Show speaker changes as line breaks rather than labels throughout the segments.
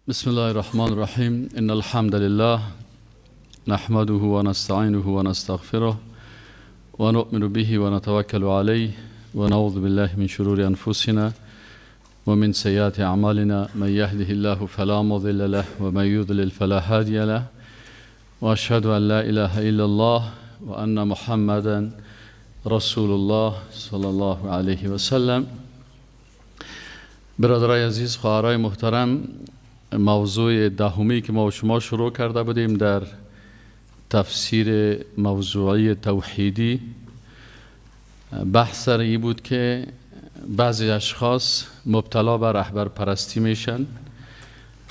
بسم الله الرحمن الرحیم. ان الحمد لله نحمده ونستعینه ونستغفره ونؤمن به ونتوکل علیه ونعوذ بالله من شرور انفسنا ومن سیئات اعمالنا. من یهده الله فلا مضل له ومن یضلل فلا هادی له واشهد ان لا اله الا الله وان محمدا رسول الله صلی الله علیه و سلم. برادرای عزیز، خواهرای محترم، موضوع دهمی که ما و شما شروع کرده بودیم در تفسیر موضوعی توحیدی، بحث سر این بود که بعضی اشخاص مبتلا به رهبر پرستی میشن.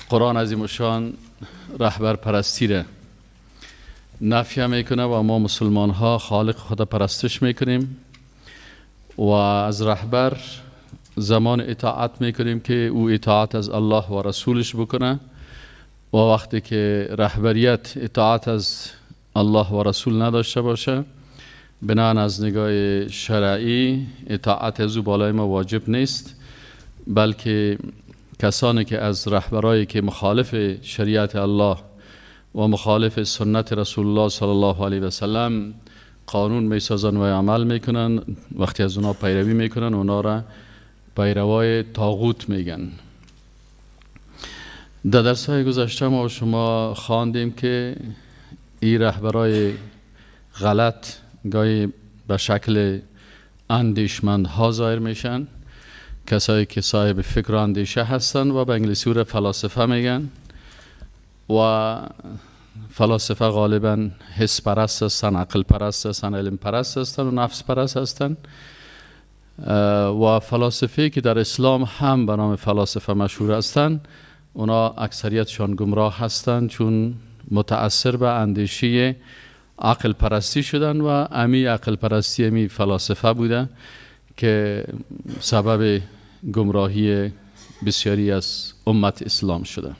قرآن عظیمشان رهبر پرستی را نفی میکنه و ما مسلمان ها خالق خود پرستش میکنیم و از رهبر زمان اطاعت میکنیم که او اطاعت از الله و رسولش بکنه و وقتی که رهبریت اطاعت از الله و رسول نداشته باشه، بناً از نگاه شرعی اطاعت از او بالای ما واجب نیست، بلکه کسانی که از رهبرایی که مخالف شریعت الله و مخالف سنت رسول الله صلی الله علیه و سلم قانون میسازن و عمل میکنن، وقتی از اونا پیروی میکنن اونا را پیروای طاغوت میگن. در درس های گذشته ما شما خواندیم که این رهبرای غلط گاهی به شکل اندیشمندها ظاهر میشن، کسایی که صاحب فکر و اندیشه هستن و به انگلیسی رو فلاسفه میگن و فلاسفه غالبا حس پرست هستن، عقل پرست هستن، علم پرست هستن و نفس پرست هستن. و فلاسفه که در اسلام هم به نام فلاسفه مشهور هستند، اونا اکثریتشان گمراه هستند، چون متأثر به اندیشه عقل پرستی شدن و امی عقل پرستی امی فلاسفه بوده که سبب گمراهی بسیاری از امت اسلام شده.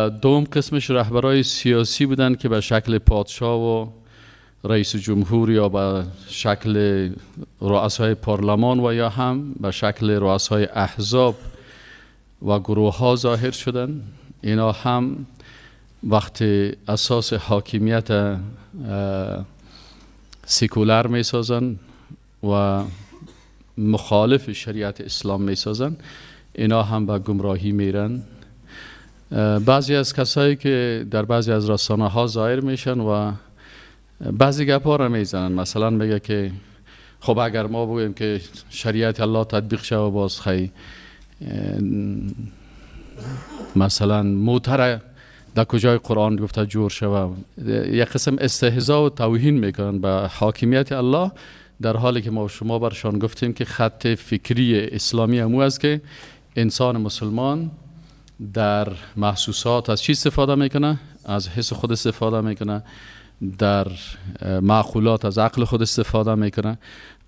دوم قسمش رهبرای سیاسی بودن که به شکل پادشاه و رئیس جمهور یا به شکل رؤسای پارلمان و یا هم به شکل رؤسای احزاب و گروه ها ظاهر شدن. اینا هم وقتی اساس حاکمیت سیکولر می سازن و مخالف شریعت اسلام می سازن، اینا هم به گمراهی میرن. بعضی از کسایی که در بعضی از رسانه ها ظاهر میشن و بعضی گپ ها را میزنن، مثلا میگه که خب اگر ما بگوییم که شریعت الله تطبیق شوه، باز خی مثلا موتر در کجای قرآن گفته جور شوه، یک قسم استهزا و توهین میکنن به حاکمیت الله، در حالی که ما شما برشان گفتیم که خط فکری اسلامی همو است که انسان مسلمان در محسوسات از چی استفاده میکنه؟ از حس خود استفاده میکنه، در معقولات از عقل خود استفاده میکنه.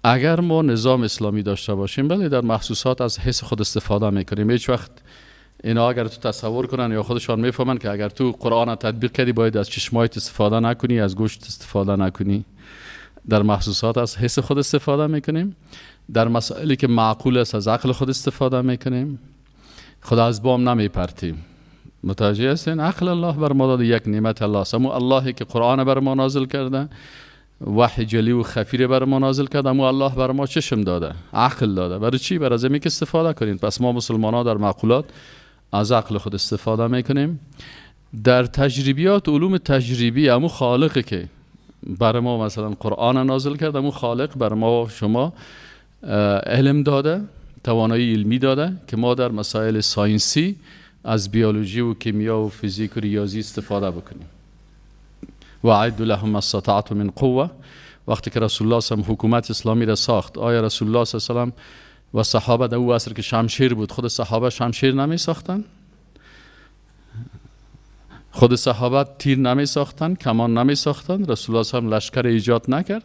اگر ما نظام اسلامی داشته باشیم، بله، در محسوسات از حس خود استفاده میکنیم. هیچ وقت اینا اگر تو تصور کنن یا خودشان میفهمن که اگر تو قرآن تطبیق کردی باید از چشمایت استفاده نکنی، از گوشت استفاده نکنی. در محسوسات از حس خود استفاده میکنیم، در مسائلی که معقول است از عقل خود استفاده میکنیم، خدا از بام نمیپرتیم. متوجه هستین؟ عقل الله بر ما داده، یک نعمت الله است. امو اللهی که قرآن بر ما نازل کرده، وحی جلی و خفی بر ما نازل کرده، امو الله بر ما چشم داده، عقل داده. برای چی؟ برای از که استفاده کنیم. پس ما مسلمان ها در معقولات از عقل خود استفاده میکنیم. در تجربیات علوم تجربی، امو خالقی که بر ما مثلا قرآن نازل کرده، امو خالق بر ما شما علم داده، توانایی علمی داده که ما در مسائل ساینسی از بیولوژی و کیمیا و فیزیک و ریاضی استفاده بکنیم. و اعدوا لهم ما استطعتم من قوه. وقتی که رسول الله صلی حکومت اسلامی را ساخت، آیا رسول الله صلی الله علیه و صحابه در او عصر که شمشیر بود، خود صحابه شمشیر نمی ساختن؟ خود صحابه تیر نمی ساختن؟ کمان نمی ساختن؟ رسول الله صلی الله علیه و لشکر ایجاد نکرد؟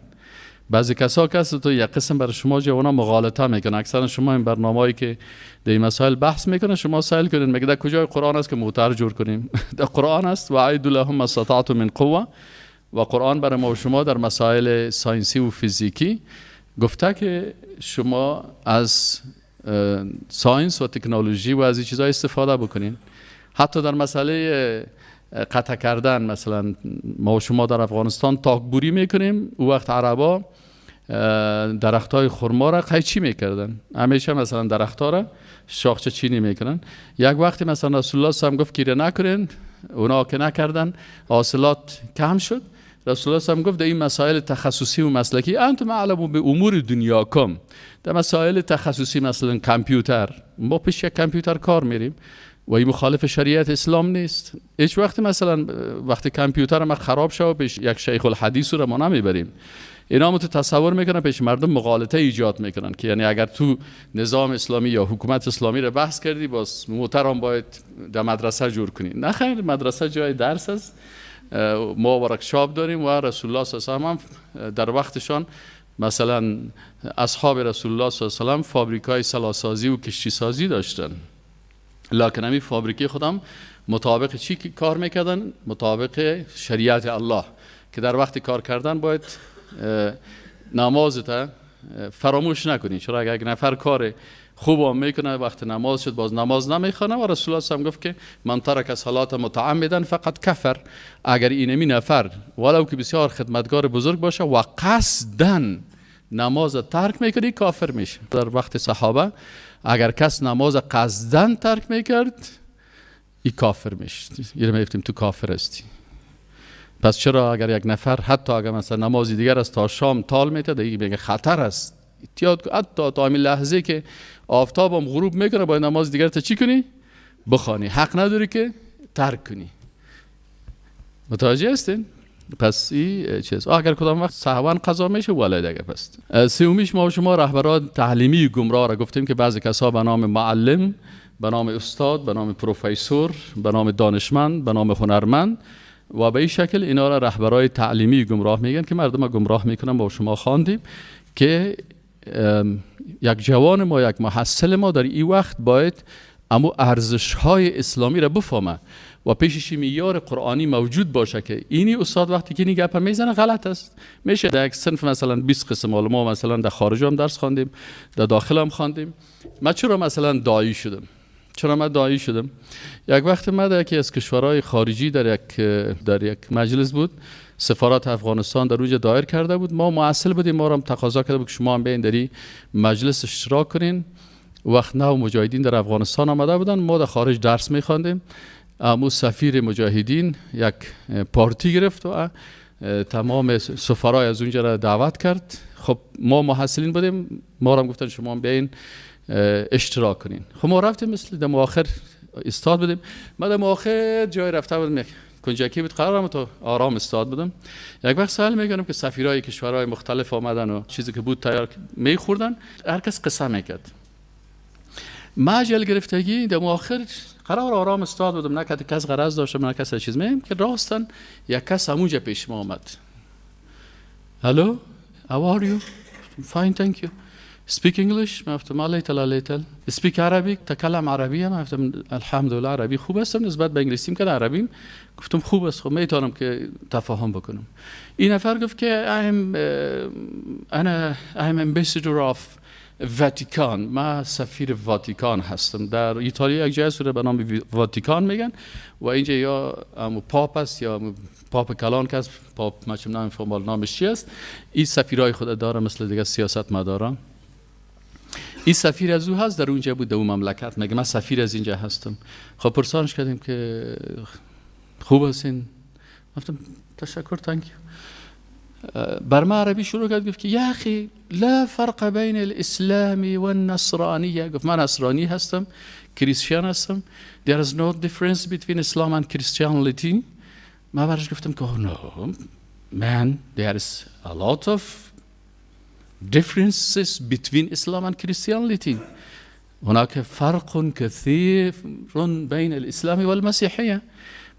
بعضی کسا که تو یک قسم برای شما جوانا مغالطه میکنن. اکثرا شما این برنامه‌ای که در این مسائل بحث میکنه، شما سوال کنین میگه در کجای قرآن است که موتر جور کنیم؟ در قرآن است و اعدوا لهم ما استطعتم من قوه. و قرآن برای ما و شما در مسائل ساینسی و فیزیکی گفته که شما از science و تکنولوژی و از این چیزها استفاده بکنین. حتی در مسئله قطع کردن، مثلا ما و شما در افغانستان تاکبوری میکنیم، او وقت عربا درخت های خرما را قیچی میکردن، همیشه مثلا درخت ها را شاخچه چینی میکنن. یک وقتی مثلا رسول الله صلی الله علیه و گفت کیره نکنین، اونا که نکردن حاصلات کم شد. رسول الله صلی الله علیه و گفت در این مسائل تخصصی و مسلکی انتم اعلم به امور دنیاکم، در مسائل تخصصی مثلا کامپیوتر، ما پیش یک کامپیوتر کار میریم و این مخالف شریعت اسلام نیست. هیچ وقت مثلا وقتی کامپیوتر ما خراب شد پیش یک شیخ الحدیث رو ما نمیبریم. اینا مت تصور میکنن پیش مردم مغالطه ایجاد میکنن که یعنی اگر تو نظام اسلامی یا حکومت اسلامی رو بحث کردی باز موتر هم باید در مدرسه جور کنی. نه خیر، مدرسه جای درس است. ما workshop داریم و رسول الله صلی الله علیه و هم در وقتشان مثلا اصحاب رسول الله صلی الله علیه و سلم فابریکای سلاح‌سازی و کشتی سازی داشتن، لکن همین فابریکه خودم مطابق چی کار میکردن؟ مطابق شریعت الله، که در وقت کار کردن باید نمازت فراموش نکنی. چرا اگر یک نفر کار خوب هم میکنه وقت نماز شد باز نماز نمیخونه، و رسول الله صلی الله علیه و گفت که من ترک صلات متعمدا فقط کفر. اگر اینمی نفر ولو که بسیار خدمتگار بزرگ باشه و قصدن نماز ترک میکنی کافر میشه. در وقت صحابه اگر کس نماز قصدن ترک میکرد ای کافر میشه، اینو میگفتیم تو کافر هستی. پس چرا اگر یک نفر حتی اگر مثلا نماز دیگر از تا شام تال میته دیگه میگه خطر است، احتیاط کن، حتی تا همین لحظه که آفتابم غروب میکنه باید نماز دیگر تا چی کنی؟ بخوانی، حق نداری که ترک کنی. متوجه هستین؟ پس این چیز اگر کدام وقت سهوا قضا میشه ولی دیگه. پس سومیش ما شما رهبران تعلیمی گمراه را گفتیم که بعضی کسا به نام معلم، به نام استاد، به نام پروفسور، به نام دانشمند، به نام هنرمند و به این شکل اینا را رهبرای تعلیمی گمراه میگن که مردم گمراه میکنن. با شما خواندیم که یک جوان ما، یک محصل ما در این وقت باید امو ارزش های اسلامی را بفهمه و پیشش معیار قرآنی موجود باشه که اینی استاد وقتی که این گپ میزنه غلط است. میشه در یک صنف مثلا 20 قسم، ما مثلا در خارج هم درس خواندیم، در داخل هم خواندیم. من چرا مثلا داعی شدم؟ چرا من داعی شدم؟ یک وقت من در یکی از کشورهای خارجی در یک مجلس بود، سفارت افغانستان در اونجا دایر کرده بود، ما محصل بودیم، ما را هم تقاضا کرده بود که شما هم بیاین در این مجلس اشتراک کنین. وقت نو مجاهدین در افغانستان آمده بودن، ما در خارج درس می‌خواندیم. امو سفیر مجاهدین یک پارتی گرفت و تمام سفرای از اونجا را دعوت کرد. خب ما محصلین بودیم، ما را هم گفتن شما هم بیاین اشتراک کنین. خب ما رفتیم، مثل در آخر استاد بودیم. ما در آخر جای رفته بودیم، کنجکی بود، قرارم تو آرام استاد بودم. یک وقت سوال میکنم که سفیرای کشورهای مختلف آمدن و چیزی که بود تیار میخوردن، هر کس قصه میکرد. ما عجل گرفتگی در آخر قرار آرام استاد بودم، نه که کس غرض داشتم نه کس چیز میم که راستن یک کس همونجا پیش ما آمد. Hello, how are you? Fine, thank you. Speak English؟ من گفتم little little. Speak Arabic؟ تکلم عربیه؟ من گفتم الحمدلله عربی خوب هستم، نسبت به انگلیسیم که عربیم. گفتم خوب است، خب میتونم که تفاهم بکنم. این نفر گفت که I'm ambassador of Vatican، من سفیر واتیکان هستم. در ایتالیا یک جای هست به نام واتیکان میگن و اینجا یا پاپ است یا پاپ کلان که است، پاپ ما چه نمیفهمم نامش چی است. این سفیرای خود داره مثل دیگه سیاست مداران. این سفیر از او هست، در اونجا بود، در اون مملکت. میگه من سفیر از اینجا هستم. خب پرسانش کردیم که خوب هستین؟ گفتم تشکر، thank you. بر ما عربی شروع کرد، گفت که یا اخی لا فرق بین الاسلام و النصرانیه. گفت من نصرانی هستم، Christian هستم. There is no difference between Islam and Christianity. من برش گفتم که no man, there is a lot of differences between Islam and Christianity. هناك فرق كثير بین الاسلام والمسیحیه.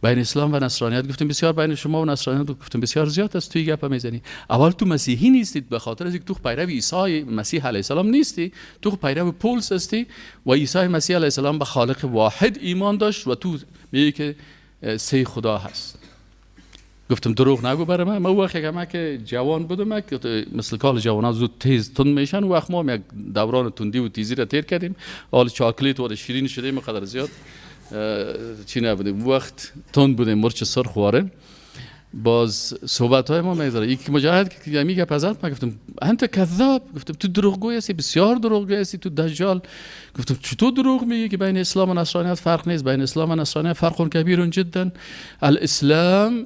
بین اسلام و نصرانیت گفتم بسیار، بین شما و نصرانیت گفتم بسیار زیاد است. توی گپ میزنی. اول تو مسیحی نیستید به خاطر از اینکه تو پیرو عیسی مسیح علیه السلام نیستی، تو پیرو پولس هستی و عیسی مسیح علیه السلام به خالق واحد ایمان داشت و تو میگی که سه خدا هست. گفتم دروغ نگو برای من. من وقتی که که جوان بودم که مثل کال جوان‌ها زود تیز تند میشن، وقت ما یک دوران تندی و تیزی را تیر کردیم، حال چاکلیت و شیرین شدیم قدر زیاد چی نبودیم، وقت تند بودیم، مرچ سرخ واره. باز صحبت های ما میذاره یکی مجاهد که میگه پزد، من گفتم انت کذاب، گفتم تو دروغگوی هستی، بسیار دروغگوی هستی، تو دجال. گفتم چطور دروغ میگی که بین اسلام و نصرانیت فرق نیست؟ بین اسلام و نصرانیت فرق کبیر جدا. الاسلام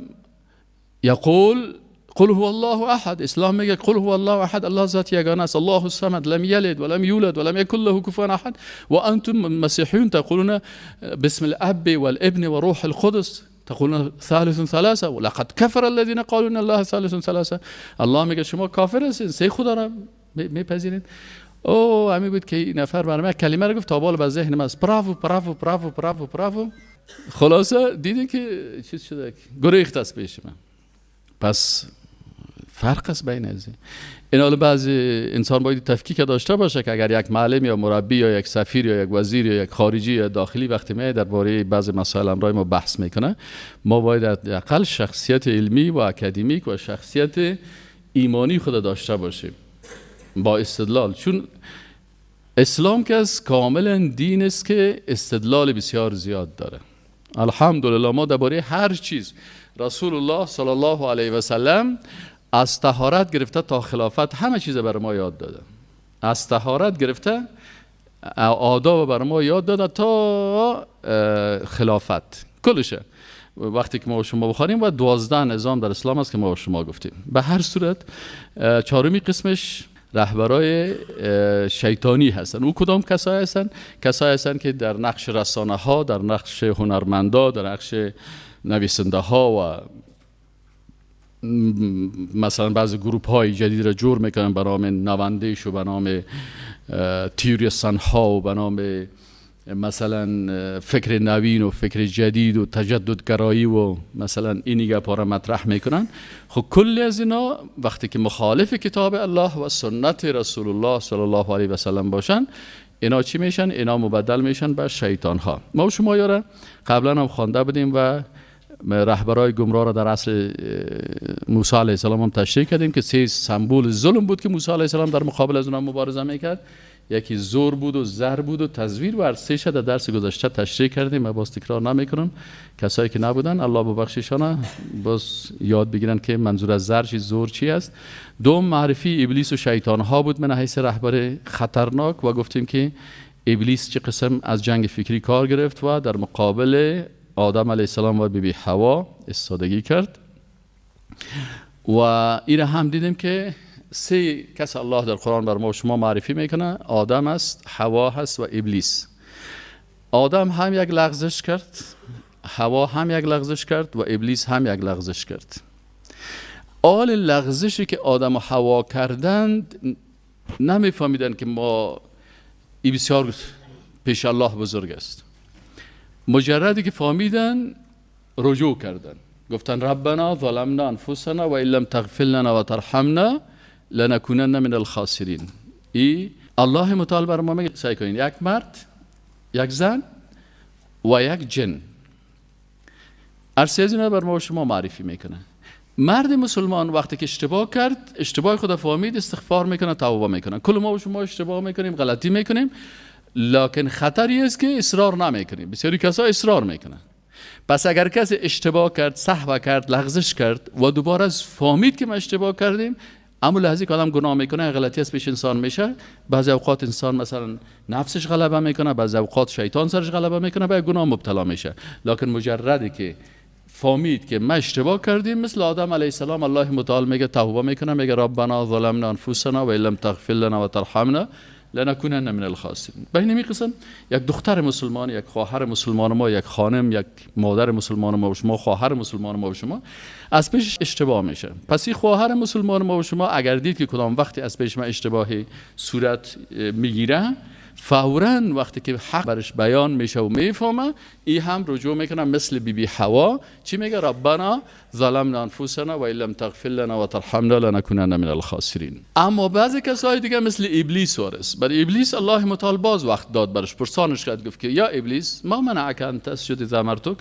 یقول قل هو الله احد، اسلام میگه قل هو الله احد، الله ذات یگانه است، الله الصمد لم یلد ولم یولد ولم یکن له کفوا احد، و انتم مسیحیون تقولون باسم الاب والابن وروح القدس تقولون ثالث ثلاثه ولقد كفر الذين قالوا ان الله ثالث ثلاثه. الله میگه شما کافر هستین، سه خدا را میپذیرین. او همین بود که این نفر برای من کلمه رو گفت تا بالا به ذهن من است، براو براو براو براو براو. خلاصه دیدی که چیز شده، گریخت از پیش من. پس فرق است بین از این. حالا بعضی انسان باید تفکیک داشته باشه که اگر یک معلم یا مربی یا یک سفیر یا یک وزیر یا یک خارجی یا داخلی وقتی میاد درباره بعضی مسائل امرای ما بحث میکنه، ما باید حداقل شخصیت علمی و اکادمیک و شخصیت ایمانی خود داشته باشیم با استدلال. چون اسلام که از کاملا دین است که استدلال بسیار زیاد داره. الحمدلله ما درباره هر چیز رسول الله صلی الله علیه و سلم از طهارت گرفته تا خلافت همه چیز برای ما یاد داده، از طهارت گرفته آداب برای ما یاد داده تا خلافت کلشه. وقتی که ما شما بخوانیم و 12 نظام در اسلام است که ما شما گفتیم. به هر صورت چهارمی قسمش رهبرای شیطانی هستن. او کدام کسایی هستن؟ کسایی هستن که در نقش رسانه ها، در نقش هنرمندا، در نقش نویسنده ها و مثلا بعضی گروپ های جدید را جور میکنن به نام نواندیش و به نام تیوریسن ها و به نام مثلا فکر نوین و فکر جدید و تجددگرایی و مثلا این گپا را مطرح میکنن. خب کلی از اینا وقتی که مخالف کتاب الله و سنت رسول الله صلی الله علیه و سلم باشن، اینا چی میشن؟ اینا مبدل میشن به شیطان ها. ما و شما یاره قبلا هم خوانده بودیم و رهبرای گمراه را در عصر موسی علیه السلام هم تشریح کردیم که سه سمبول ظلم بود که موسی علیه السلام در مقابل از اونها مبارزه میکرد. یکی زور بود و زر بود و تزویر و هر سه در درس گذشته تشریح کردیم. من باز تکرار نمیکنم، کسایی که نبودن الله ببخششانه باز یاد بگیرن که منظور از زر چی، زور چی است. دوم معرفی ابلیس و شیطان ها بود من حیث رهبر خطرناک و گفتیم که ابلیس چه قسم از جنگ فکری کار گرفت و در مقابل آدم علیه السلام و بیبی حوا استادگی کرد. و این هم دیدیم که سه کس الله در قرآن بر ما و شما معرفی میکنه، آدم است، حوا هست و ابلیس. آدم هم یک لغزش کرد، حوا هم یک لغزش کرد و ابلیس هم یک لغزش کرد. آل لغزشی که آدم و حوا کردند نمیفهمیدند که ما ای بسیار پیش الله بزرگ است. مجردی که فهمیدن رجوع کردن، گفتن ربنا ظلمنا انفسنا و ان لم تغفر لنا و ترحمنا لنکونن من الخاسرین. ای الله متعال بر ما میگه سعی کنین یک مرد، یک زن و یک جن، هر سه از اینا بر ما و شما معرفی میکنه. مرد مسلمان وقتی که اشتباه کرد، اشتباه خود فهمید، استغفار میکنه، توبه میکنه. کل ما و شما اشتباه میکنیم، غلطی میکنیم، لکن خطری است که اصرار نمیکنیم. بسیاری کسا اصرار میکنن. پس اگر کسی اشتباه کرد، سهو کرد، لغزش کرد و دوباره از فهمید که ما اشتباه کردیم، اما لحظه که آدم گناه میکنه، غلطی از پیش انسان میشه. بعضی اوقات انسان مثلا نفسش غلبه میکنه، بعضی اوقات شیطان سرش غلبه میکنه، به گناه مبتلا میشه. لکن مجردی که فهمید که ما اشتباه کردیم، مثل آدم علیه السلام الله متعال میگه توبه میکنه، میگه ربنا ظلمنا انفسنا و ان لم تغفر لنا و ترحمنا لنکونن من الخاسرین. به این قسم یک دختر مسلمان، یک خواهر مسلمان ما، یک خانم، یک مادر مسلمان ما و شما، خواهر مسلمان ما و شما از پیش اشتباه میشه. پس این خواهر مسلمان ما و شما اگر دید که کدام وقتی از پیش ما اشتباهی صورت میگیره، فوراً وقتی که حق برش بیان میشه و میفهمه، ای هم رجوع میکنه مثل بی بی حوا چی میگه؟ ربنا ظلمنا انفسنا و ان لم تغفر لنا و ترحمنا لنکونن من الخاسرین. اما بعضی کسای دیگه مثل ابلیس وارث، برای ابلیس الله متعال باز وقت داد برش، پرسانش کرد، گفت که یا ابلیس ما منعک ان تسجد اذا امرتک،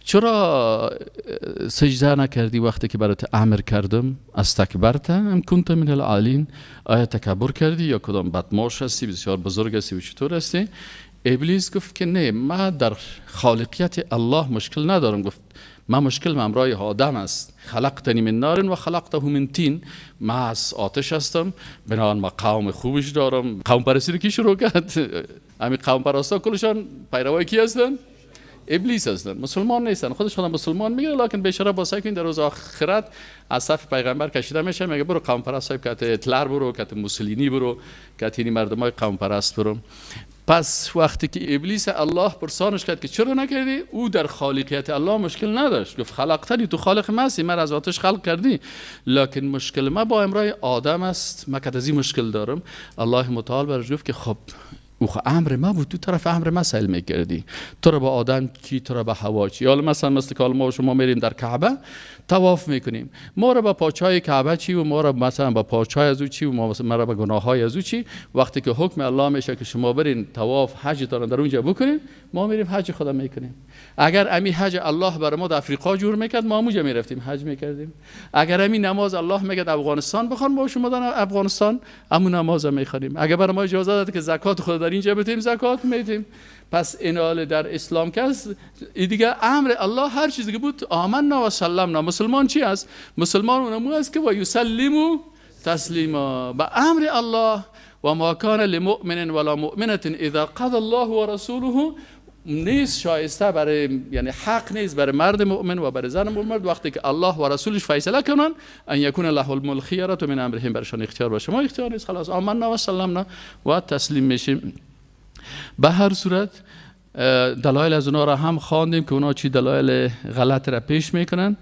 چرا سجده نکردی وقتی که برات امر کردم؟ استکبرت ام کنت من العالین، آیا تکبر کردی یا کدام بدماش هستی، بسیار بزرگ هستی و چطور هستی؟ ابلیس گفت که نه، من در خالقیت الله مشکل ندارم. گفت من مشکل امرای آدم است، خلقتنی من نار و خلقته من تین، من از آتش هستم، بنابراین من قوم خوبش دارم. قوم پرستی رو کی شروع کرد؟ همین قوم پرستا کلشان پیروای کی هستن؟ ابلیس هستن، مسلمان نیستن. خودش خودم مسلمان میگه، لکن بیچاره با سعی کن در روز آخرت از صف پیغمبر کشیده میشه، میگه برو قوم پرست صاحب، کت هیتلر برو، کت موسولینی برو، کت این مردمای قوم پرست برو. پس وقتی که ابلیس الله پرسانش کرد که چرا نکردی، او در خالقیت الله مشکل نداشت، گفت خلقتنی، تو خالق من هستی، من از آتش خلق کردی، لکن مشکل ما با امرای آدم است، من که از این مشکل دارم. الله متعال برش گفت که خب او امر ما بود، تو طرف امر ما سیل میکردی، تو را با آدم چی، تو را با هوا چی. حالا مثلا مثل که ما و شما میریم در کعبه طواف میکنیم، ما را با پاچای کعبه چی و ما را مثلا با پاچای از او چی و ما را با گناههای از او چی. وقتی که حکم الله میشه که شما برین طواف حج تان در اونجا بکنین، ما میریم حج خدا میکنیم. اگر امی حج الله برای ما در افریقا جور میکرد، ما اونجا میرفتیم حج میکردیم. اگر امی نماز الله میگه افغانستان بخوان، ما شما در افغانستان امون نماز میخوانیم. اگر برای ما اجازه داد که زکات خود در اینجا بدیم، زکات میدیم. پس این حال در اسلام که است دیگه امر الله هر چیزی که بود آمنا و سلمنا. مسلمان چی است؟ مسلمان اونمو است که و یسلمو تسلیما به امر الله. و ما کان لمؤمن ولا مؤمنه اذا قضى الله ورسوله، نیست شایسته برای، یعنی حق نیست برای مرد مؤمن و برای زن مؤمن وقتی که الله و رسولش فیصله کنن، ان یکون له الخیره من امرهم، برشان اختیار باشه. ما اختیار نیست، خلاص آمنا و سلمنا و تسلیم میشیم. به هر صورت دلایل از اونا را هم خواندیم که اونا چی دلایل غلط را پیش میکنن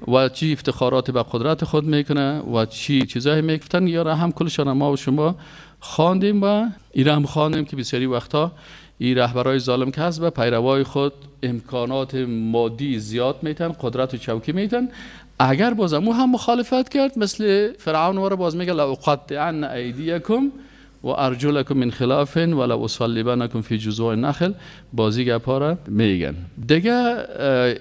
و چی افتخارات به قدرت خود میکنه و چی چیزایی میگفتن، یا را هم کلشان ما و شما خواندیم و ایرا هم خواندیم که بسیاری وقتا این رهبرای ظالم که هست به پیروای خود امکانات مادی زیاد میتن، قدرت و چوکی میتن. اگر باز امو هم مخالفت کرد مثل فرعون واره باز میگه لأقطعن ایدیکم و ارجلکم من خلاف و لأصلبنکم فی جذوع النخل، بازی گپا را میگن. دیگه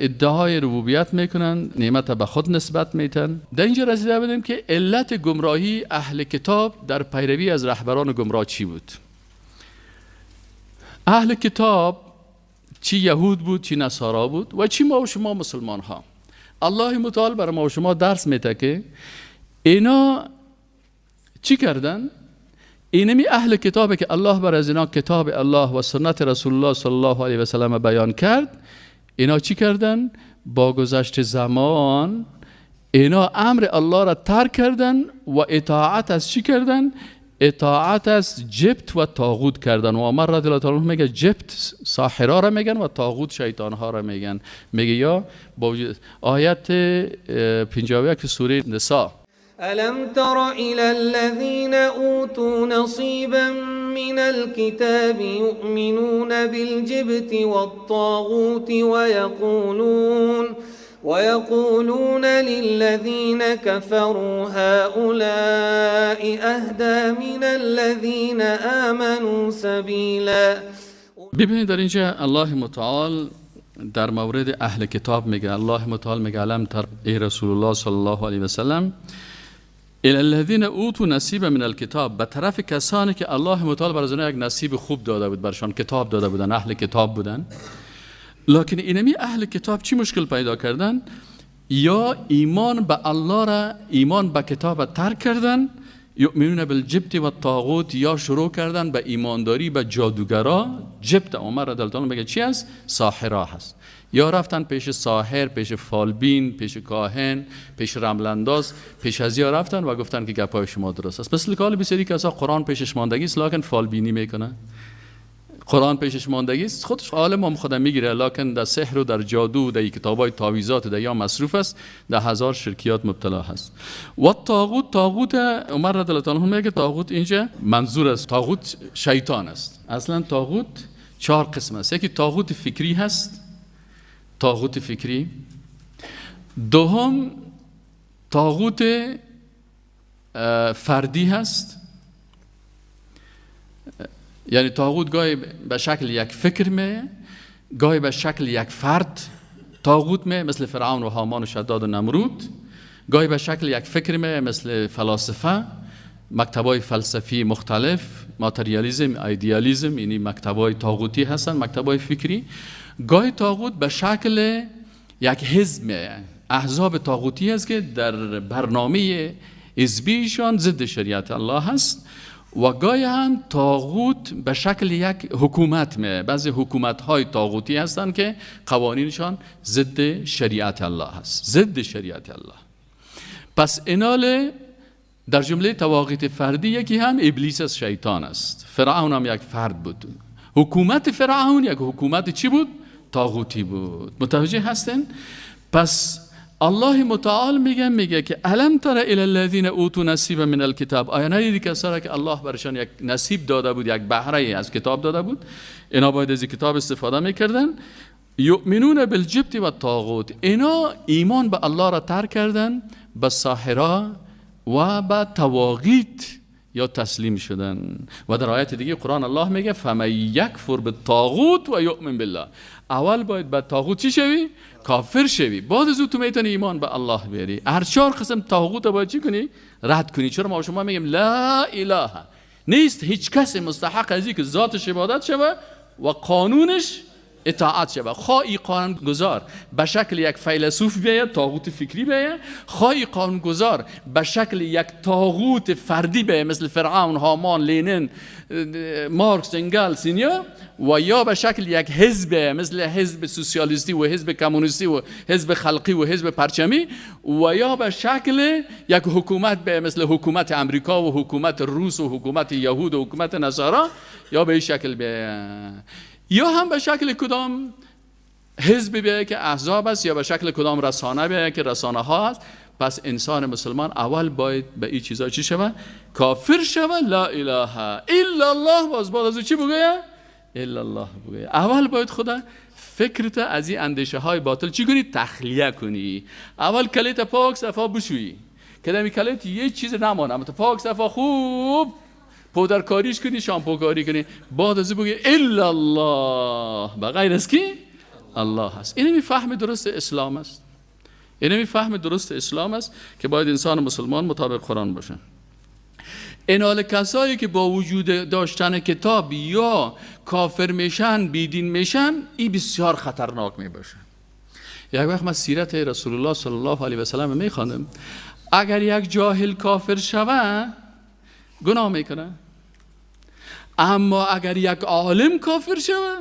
ادعای ربوبیت میکنن، نعمت به خود نسبت میتن. در اینجا رسیده بودیم که علت گمراهی اهل کتاب در پیروی از رهبران گمراه چی بود؟ اهل کتاب چی یهود بود، چی نصارا بود و چی ما و شما مسلمان ها. الله متعال برای ما و شما درس میده که اینا چی کردن؟ اینمی اهل کتابه که الله بر از اینا کتاب الله و سنت رسول الله صلی الله علیه و سلم بیان کرد، اینا چی کردن؟ با گذشت زمان اینا امر الله را ترک کردن و اطاعت از چی کردن؟ اطاعت از جبت و طاغوت کردن. و عمر رضی الله تعالی عنه میگه جبت ساحرا را میگن و طاغوت شیطان ها را میگن. میگه یا با آیت 51 سوره نساء،
ألم تر إلى الذين أوتوا نصيبا من الكتاب يؤمنون بالجبت والطاغوت ويقولون للذين كفروا هؤلاء أهدى من الذين آمنوا سبيلا.
ببینید در اینجا الله متعال در مورد اهل کتاب میگه، الله متعال میگه الم تر ای رسول الله صلی الله علیه و سلم الى الذين اوتوا نصیبا من الکتاب، به طرف کسانی که الله متعال بر آنها یک نصیب خوب داده بود، برشان کتاب داده بودن، اهل کتاب بودن. لکن اینمی اهل کتاب چی مشکل پیدا کردن؟ یا ایمان به الله را، ایمان به کتاب ترک کردن، یؤمنون بالجبت و الطاغوت، یا شروع کردن به ایمانداری به جادوگرا. جبت عمر رضی الله عنه میگه چی است؟ ساحرا هست. یا رفتن پیش ساحر، پیش فالبین، پیش کاهن، پیش رملنداز، پیش از یا رفتن و گفتن که گپای شما درست است. مثل که بسیاری کسا قرآن پیشش ماندگی است لکن فالبینی میکنه، قرآن پیشش ماندگی است، خودش عالم هم خودم میگیره، لکن در سحر و در جادو و در کتابای تعویذات در یا مصروف است، در هزار شرکیات مبتلا هست. و طاغوت، طاغوت عمر رضی الله عنه میگه طاغوت اینجا منظور است، طاغوت شیطان است. اصلا طاغوت چهار قسم است. یکی طاغوت فکری هست، طاغوت فکری. دوم طاغوت فردی هست، یعنی طاغوت گاهی به شکل یک فکر میه، گاهی به شکل یک فرد طاغوت می مثل فرعون و هامان و شداد و نمرود، گاهی به شکل یک فکر می مثل فلاسفه، مکتبای فلسفی مختلف، ماتریالیزم، ایدیالیزم، یعنی مکتبای طاغوتی هستن، مکتبای فکری. گاهی طاغوت به شکل یک حزب، احزاب طاغوتی است که در برنامه حزبیشان ضد شریعت الله هست. و گاهی هم طاغوت به شکل یک حکومت می، بعضی حکومت های طاغوتی هستند که قوانینشان ضد شریعت الله هست، ضد شریعت الله. پس اینال در جمله طواغیت فردی یکی هم ابلیس از شیطان است. فرعون هم یک فرد بود. حکومت فرعون یک حکومت چی بود؟ طاغوتی بود. متوجه هستین؟ پس الله متعال میگه که الم تر الی الذین اوتوا نصیبا من الکتاب، آیا ندیدی کسایی که الله برشان یک نصیب داده بود، یک بهره از کتاب داده بود، اینا باید از کتاب استفاده میکردن. یؤمنون بالجبت و الطاغوت، اینا ایمان به الله را ترک کردن، به ساحرا و به طواغیت یا تسلیم شدن. و در آیت دیگه قرآن الله میگه فمن یکفر بالطاغوت و یؤمن بالله. اول باید به طاغوت چی شوی؟ کافر شوی، بعد از او تو میتونی ایمان به الله بیاری. هر چهار قسم طاغوت باید چی کنی؟ رد کنی. چرا ما شما میگیم لا اله نیست، هیچ کس مستحق از که ذاتش عبادت شوه و قانونش اطاعت شوه. خواهی قانونگذار به شکل یک فیلسوف بیاید، طاغوت فکری بیاید، خواهی قانونگذار به شکل یک طاغوت فردی بیاید مثل فرعون، هامان، لینین، مارکس، انگلس، اینیا، و یا به شکل یک حزب مثل حزب سوسیالیستی و حزب کمونیستی و حزب خلقی و حزب پرچمی، و یا به شکل یک حکومت بیاید مثل حکومت امریکا و حکومت روس و حکومت یهود و حکومت نصارا، یا به شکل بیاید، یا هم به شکل کدام حزب بیایه که احزاب است، یا به شکل کدام رسانه بیایه که رسانه ها است. پس انسان مسلمان اول باید به این چیزا چی شوه؟ کافر شوه، لا اله الا الله، باز بعد از او چی بگویه؟ الا الله بگویه. اول باید خدا فکرت از این اندیشه های باطل چی کنی؟ تخلیه کنی. اول کلیت پاک صفا بشویی که دمی کلیت یه چیز نمانه، اما پاک صفا خوب پودرکاریش کنی، شامپوکاری کنی، بعد از او بگی الا الله، به غیر از کی؟ الله هست. اینمی فهم درست اسلام است. اینمی فهم درست اسلام است که باید انسان مسلمان مطابق قرآن باشه. اینال کسایی که با وجود داشتن کتاب یا کافر میشن، بیدین میشن، این بسیار خطرناک میباشه. یک وقت من سیرت رسول الله صلی الله علیه و سلم میخواندم، اگر یک جاهل کافر شوه گناه میکنه، اما اگر یک عالم کافر شوه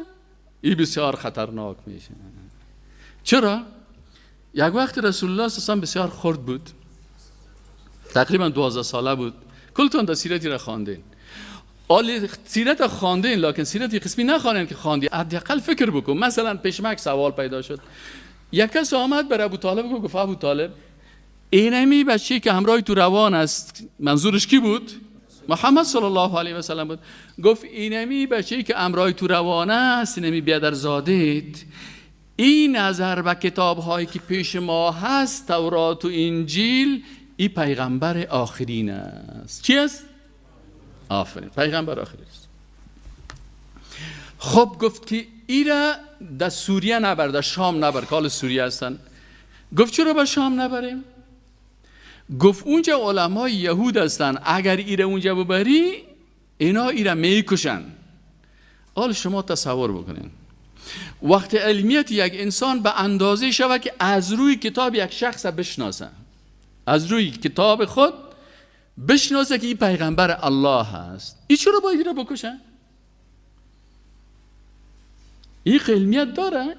این بسیار خطرناک میشه. چرا؟ یک وقت رسول الله صلی الله علیه و سلم بسیار خرد بود، تقریبا 12 ساله بود. کلتون در سیرتی را خواندین، آلی سیرت خواندین، لکن سیرتی قسمی نخواندین که خواندی حداقل فکر بکن. مثلا پشمک سوال پیدا شد، یک کس آمد بر ابو طالب گفت ابو طالب اینمی بچه که همراه تو روان است، منظورش کی بود؟ محمد صلی الله علیه و سلم بود. گفت اینمی بچه‌ای که امرای تو روانه است، اینمی بیادرزادت، این نظر به کتاب هایی که پیش ما هست، تورات و انجیل، این پیغمبر آخرین است. چی است؟ آفرین، پیغمبر آخرین است. خب گفت که ایره در سوریه نبر، در شام نبر، که حال سوریه هستن. گفت چرا به شام نبریم؟ گفت اونجا علمای یهود هستن، اگر ایره اونجا ببری اینا ایره میکشن. حال شما تصور بکنین وقت علمیت یک انسان به اندازه شود که از روی کتاب یک شخص بشناسه، از روی کتاب خود بشناسه که این پیغمبر الله هست، این چرا باید ایره بکشن؟ این علمیت داره،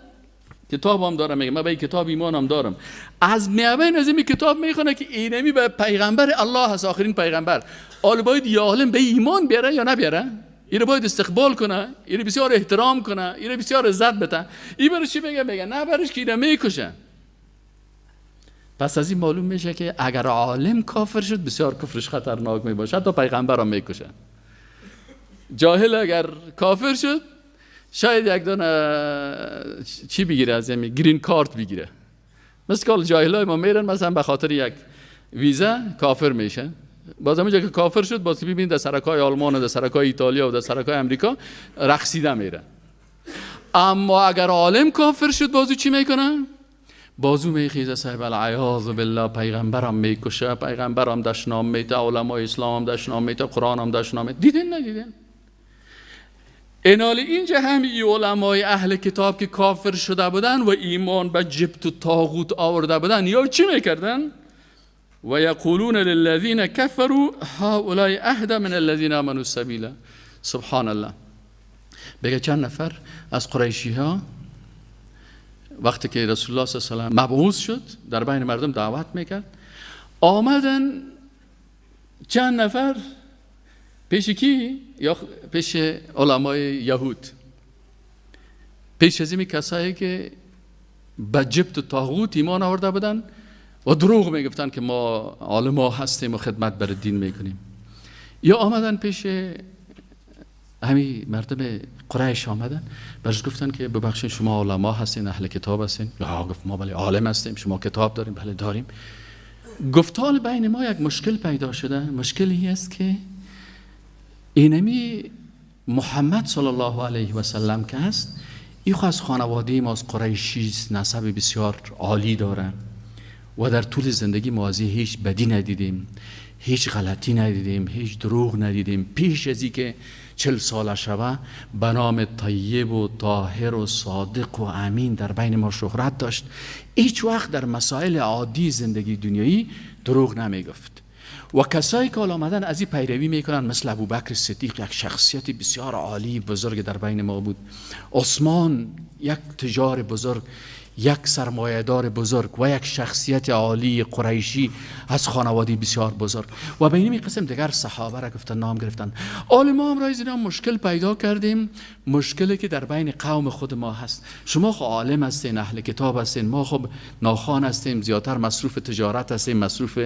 کتاب هم دارم، میگه من به این کتاب ایمانم دارم. از میابین از این کتاب میخونه که اینمی به پیغمبر الله هست، آخرین پیغمبر. حالا باید یه عالم به ایمان بیاره یا نبیاره؟ اینو باید استقبال کنه، اینو بسیار احترام کنه، اینو بسیار عزت بده. این برش چی میگه؟ میگه نه برش که اینو میکشه. پس از این معلوم میشه که اگر عالم کافر شد بسیار کفرش خطرناک میباشه، حتی پیغمبر هم میکشه. جاهل اگر کافر شد شاید یک دانه چی بگیره، از یعنی گرین کارت بگیره. مثل که جاهلای ما میرن مثلا به خاطر یک ویزا کافر میشن، باز همونجا که کافر شد باز ببینید در سرکای آلمان و در سرکای ایتالیا و در سرکای امریکا رقصیده میره. اما اگر عالم کافر شد بازو چی میکنه؟ بازو میخیزه صاحب العیاذ بالله، پیغمبرم میکشه، پیغمبرم دشنام میته، علمای اسلام دشنام میته، قرآنم دشنام میته. دیدین ندیدین؟ اینال اینجا هم ای علمای اهل کتاب که کافر شده بودن و ایمان به جبت و طاغوت آورده بودن، یا چی میکردن؟ و یقولون للذین کفروا هؤلاء اهدى من الذین آمنوا سبیلا. سبحان الله. بگه چند نفر از قریشی ها وقتی که رسول الله صلی الله علیه و سلم مبعوث شد در بین مردم دعوت میکرد، آمدن چند نفر پیش کی؟ یا پیش علمای یهود، پیش از این کسایی که به جبت و طاغوت ایمان آورده بودن و دروغ میگفتن که ما عالما هستیم و خدمت بر دین میکنیم. یا آمدن پیش همین مردم قریش، آمدن برش گفتن که ببخشید شما علما هستین، اهل کتاب هستین؟ یا گفت ما بله عالم هستیم، شما کتاب داریم؟ بله داریم. گفت حال بین ما یک مشکل پیدا شده، مشکل این است که اینمی محمد صلی الله علیه و سلم که هست، این خو از خانواده ما از قریشی است، نسب بسیار عالی داره و در طول زندگی ما از هیچ بدی ندیدیم، هیچ غلطی ندیدیم، هیچ دروغ ندیدیم. پیش از اینکه 40 ساله شوه به نام طیب و طاهر و صادق و امین در بین ما شهرت داشت. هیچ وقت در مسائل عادی زندگی دنیایی دروغ نمیگفت. و کسایی که آمدن از این پیروی میکنن، مثل ابوبکر صدیق، یک شخصیت بسیار عالی بزرگ در بین ما بود، عثمان یک تجار بزرگ، یک سرمایه‌دار بزرگ و یک شخصیت عالی قریشی از خانواده بسیار بزرگ و به این قسم دیگر صحابه را گفتن، نام گرفتن. آل ما هم رای مشکل پیدا کردیم، مشکلی که در بین قوم خود ما هست. شما خب عالم هستین، اهل کتاب هستین، ما خب ناخوان هستیم، زیادتر مصروف تجارت هستیم، مصروف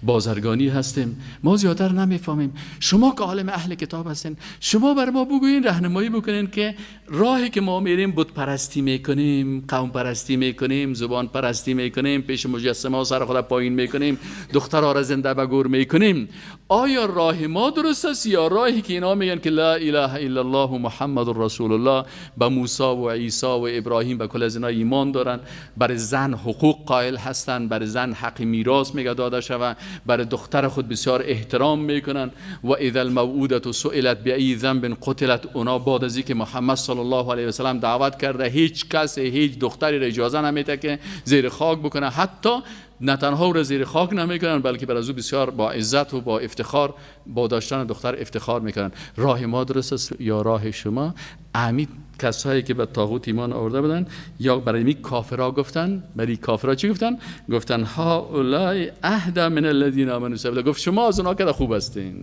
بازرگانی هستیم، ما زیادتر نمیفهمیم. شما که عالم اهل کتاب هستین، شما بر ما بگویین، راهنمایی بکنین که راهی که ما میریم بت پرستی میکنیم، قوم پرستی میکنیم، زبان پرستی میکنیم، پیش مجسمه ها سر خود پایین میکنیم، دخترها را زنده به گور میکنیم، آیا راه ما درست است یا راهی که اینا میگن که لا اله الا الله محمد رسول الله، به موسی و عیسی و ابراهیم به کل از اینا ایمان دارن، برای زن حقوق قائل هستن، برای زن حق میراث میگه داده شوه، برای دختر خود بسیار احترام میکنن، و اذا الموءودة سئلت بأی ذنب قتلت. اونا بعد از اینکه محمد صلی الله علیه و سلم دعوت کرده، هیچ کس هیچ دختری را اجازه نمیده که زیر خاک بکنه، حتی نه تنها او را زیر خاک نمیکنن بلکه بر از او بسیار با عزت و با افتخار، با داشتن دختر افتخار میکنن. راه ما درست است یا راه شما؟ امید کسایی که به طاغوت ایمان آورده بودن یا برای می کافرا گفتن، برای کافرا چی گفتن؟ گفتن هؤلاء اهدى من الذین آمنوا سبیلا. گفت شما از اونا که خوب هستین.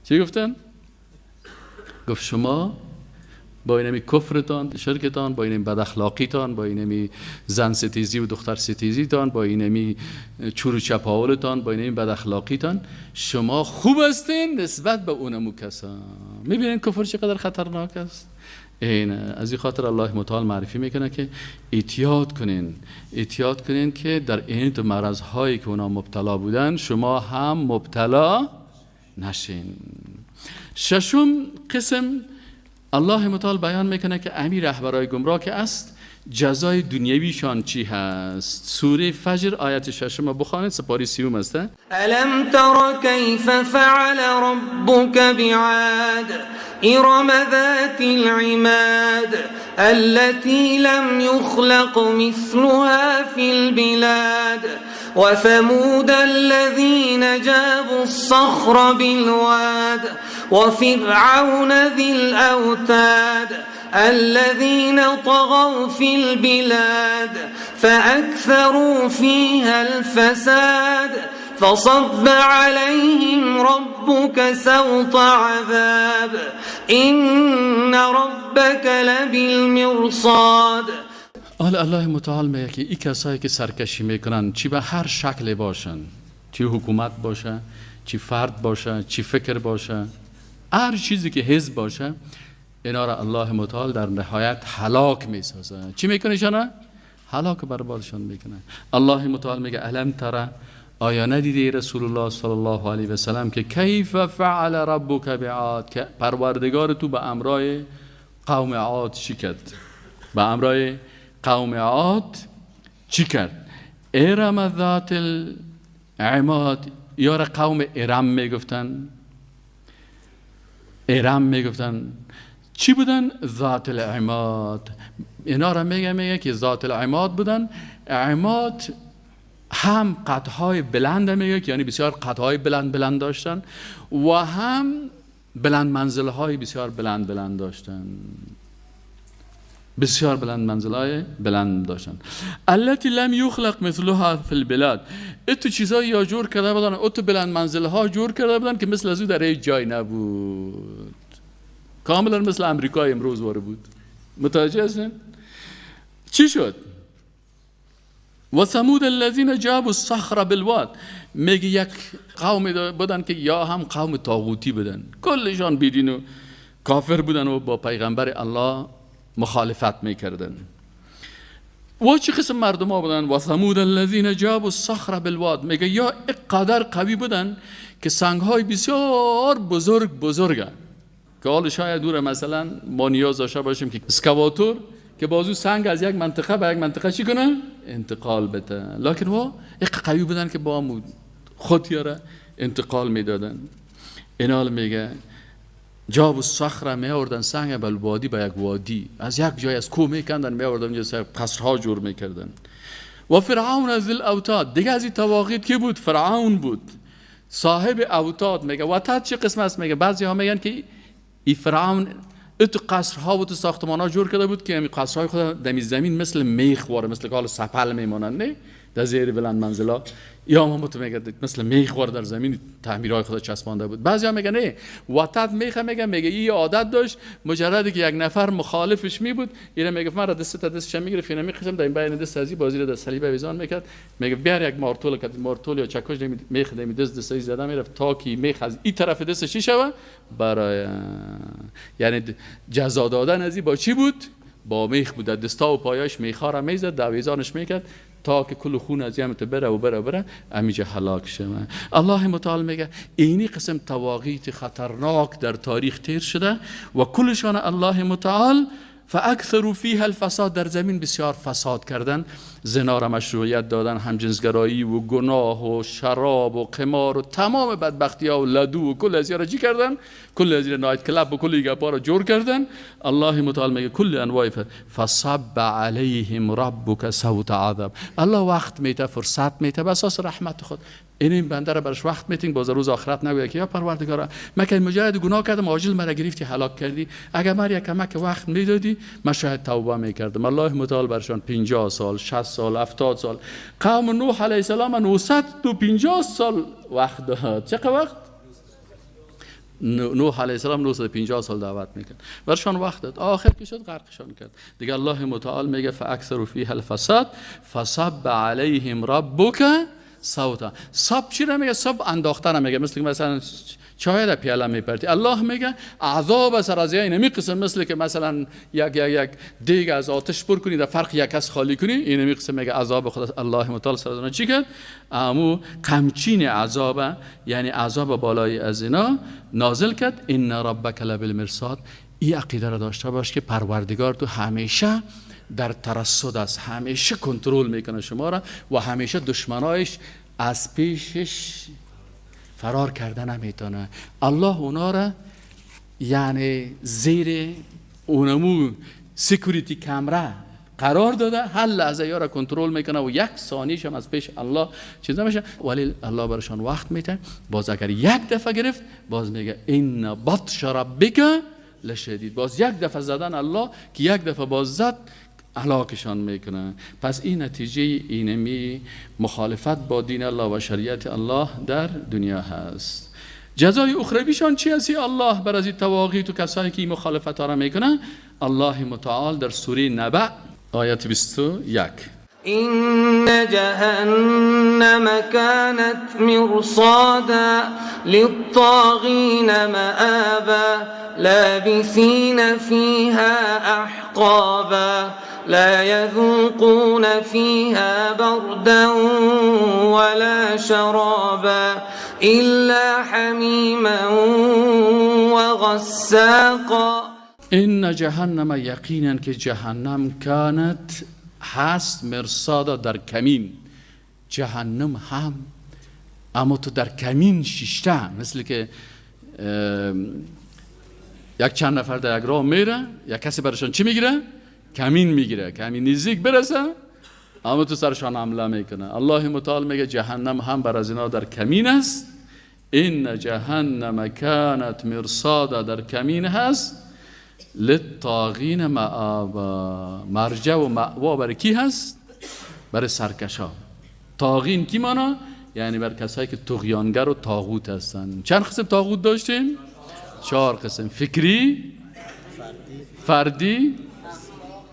چی گفتن؟ گفت شما با اینمی کفرتان، شرکتان، با اینمی بد اخلاقیتان، با اینمی زن ستیزی و دختر ستیزیتان، با اینمی چور و چپاولتان، با اینمی بد اخلاقیتان، شما خوب هستین نسبت به اونمو کسا. میبینین کفر چقدر خطرناک است؟ این از این خاطر الله متعال معرفی میکنه که احتیاط کنین، احتیاط کنین که در این تو مرض هایی که اونا مبتلا بودن شما هم مبتلا نشین. ششم قسم الله متعال بیان میکنه که امیر رهبرای گمراه که است، جزای دنیویشان چی هست. سوره فجر آیت 6 بخوانید، سپاره 30 است.
الم تر کیف فعل ربک بعاد ارم ذات العماد التي لم يخلق مثلها في البلاد وثمود الذين جابوا الصخر بالواد وفرعون ذي الأوتاد الذين طغوا في البلاد فأكثروا فيها الفساد فصب عليهم ربك سوط عذاب إن ربك لبالمرصاد.
الله متعال میگه که این کسایی که سرکشی میکنن، چی به هر شکل باشن، چی حکومت باشه، چی فرد باشه، چی فکر باشه، هر چیزی که حزب باشه، اینا را الله متعال در نهایت هلاک میسازه. چی میکنه شنا؟ هلاک بربادشان میکنه. الله متعال میگه الم تر، آیا ندیدی رسول الله صلی الله علیه و سلم که کیف فعل ربک بعاد، که پروردگار تو به امرای قوم عاد چی کرد؟ به امرای قوم عاد چی کرد؟ ارم ذات العماد، یار قوم ارم میگفتن، ارم میگفتن. چی بودن؟ ذات العماد. اینا را میگه که ذات العماد بودن. عماد هم قدهای بلند میگه که یعنی بسیار قدهای بلند بلند داشتن و هم بلند منزلهای بسیار بلند بلند داشتن، بسیار بلند منزلهای بلند داشتن. التي لم يخلق مثلها في البلاد، اتو چیزایی یا جور کرده بودن، اتو بلند منزلها جور کرده بودن که مثل از او در هیچ جای نبود، کاملا مثل امریکای امروز واره بود. متوجه هستین؟ چی شد؟ و ثمود الذين جابوا الصخر بالواد، میگه یک قوم بودن که یا هم قوم طاغوتی بودن، کلشان بیدین و کافر بودن و با پیغمبر الله مخالفت میکردن. و چه قسم مردم ها بودن؟ و ثمود الذين جابوا الصخر بالواد، میگه یا اقدر قوی بودن که سنگ های بسیار بزرگ بزرگه که حالا شاید دور مثلا ما نیاز داشته باشیم که اسکواتور که بازو سنگ از یک منطقه به یک منطقه چی کنه؟ انتقال بده. لکن وا اق قوی بودن که با خود یاره انتقال میدادن. اینال میگه جاب الصخره می آوردن سنگ بالوادی به یک وادی، از یک جای از کوه میکندن می آوردن اونجا قصرها جور میکردن. و فرعون ذی الاوتاد، دیگه از این طواغیت کی بود؟ فرعون بود، صاحب اوتاد. میگه وتاد چه قسم است؟ میگه بعضی ها میگن که ای فرعون اتو قصرها و تو ساختمان ها جور کرده بود که همین قصرهای خود دمی زمین مثل میخ واره، مثل که حال سپل میمانند نه در زیر بلند منزلا، یا هم تو میگه مثل میخ واره در زمین تعمیرهای خود چسبانده بود. بعضی ها میگن نه وتد میخ، میگه این عادت داشت، مجردی که یک نفر مخالفش می بود اینا میگه من را دست تا دستش میگرفت، اینا میقسم در این بین دست ازی بازی را در صلیب ویزان میکرد، میگه بیار یک مارتول که مارتول یا چکش میخ دمی دست دست زده میرفت تا که میخ از این طرف دستش چی شوه برای، یعنی جزا دادن ازی با چی بود؟ با میخ بود. دستا و پایاش میخا را میزد، دویزانش میکرد تا که کل خون از یمت بره و بره و بره امیجا هلاک شوه. الله متعال میگه اینی قسم طواغیت خطرناک در تاریخ تیر شده و کلشان الله متعال فاکثروا فیها الفساد، در زمین بسیار فساد کردن، زنا را مشروعیت دادن، همجنسگرایی و گناه و شراب و قمار و تمام بدبختی ها و لدو و کل از را چی کردن؟ کل از night club و کل گپا را جور کردن. الله متعال میگه کل انواع فصب علیهم ربک صوت عذاب. الله وقت میته، فرصت میته به اساس رحمت خود. این بنده را برش وقت میتین، باز روز آخرت نگوید که یا پروردگارا من که مجرد گناه کردم عاجل مرا گرفتی هلاک کردی، اگر مرا یک کمک وقت میدادی من شاید توبه میکردم. الله متعال برشان 50 سال، 60 سال، 70 سال، قوم نوح علیه السلام 950 سال وقت داد. چقدر وقت؟ نوح علیه السلام 950 سال دعوت میکرد، برشان وقت داد، آخر که شد غرقشان کرد دیگه. الله متعال میگه فاکثروا فیها الفساد فصب علیهم ربک صوتا. صب چی را میگه؟ صب انداختن میگه، مثل که مثلا چای در پیاله میپرتی. الله میگه عذاب سر از این قسم، مثل که مثلا یک یک یک دیگ از آتش پر کنی در فرق یک کس خالی کنی، این قسم میگه عذاب خدا الله متعال سر از چی کرد؟ امو قمچین عذاب، یعنی عذاب بالای از اینا نازل کرد. ان ربک لبالمرصاد. این عقیده را داشته باش که پروردگار تو همیشه در ترصد است، همیشه کنترل میکنه شما را و همیشه دشمنایش از پیشش فرار کرده نمیتونه. الله اونا را یعنی زیر اونمو security camera قرار داده، هر لحظه یارا کنترل میکنه و یک ثانیش هم از پیش الله چیز نمیشه. ولی الله برشان وقت میده، باز اگر یک دفعه گرفت باز میگه ان بطش ربک لشدید. باز یک دفعه زدن الله که یک دفعه باز زد هلاکشان میکنه. پس این نتیجه اینمی مخالفت با دین الله و شریعت الله در دنیا هست. جزای اخرویشان چی هستی؟ الله بر از این طواغیت و کسایی که این مخالفت ها را میکنه، الله متعال در سوره نبأ آیت 21
إن جهنم كانت مرصادا للطاغين مآبا لابثين فيها أحقابا لا يذوقون فيها بردا ولا شرابا إلا حميما وغساقا.
إن جهنم، یقینا که جهنم، کانت هست مرصادا، در کمین. جهنم هم اما تو در کمین شیشته، مثل که یک چند نفر در یک راه میره، یک کسی برشان چی میگیره؟ کمین میگیره، کمین نزدیک برسه اما تو سرشان حمله میکنه. الله متعال میگه جهنم هم بر از اینا در کمین است. ان جهنم کانت مرصادا، در کمین هست. للطاغین مآبا، مرجع و مأوا برای کی هست؟ برای سرکشا. طاغین کی مانا؟ یعنی بر کسایی که طغیانگر و طاغوت هستن. چند قسم طاغوت داشتیم؟ 4 قسم: فکری، فردی،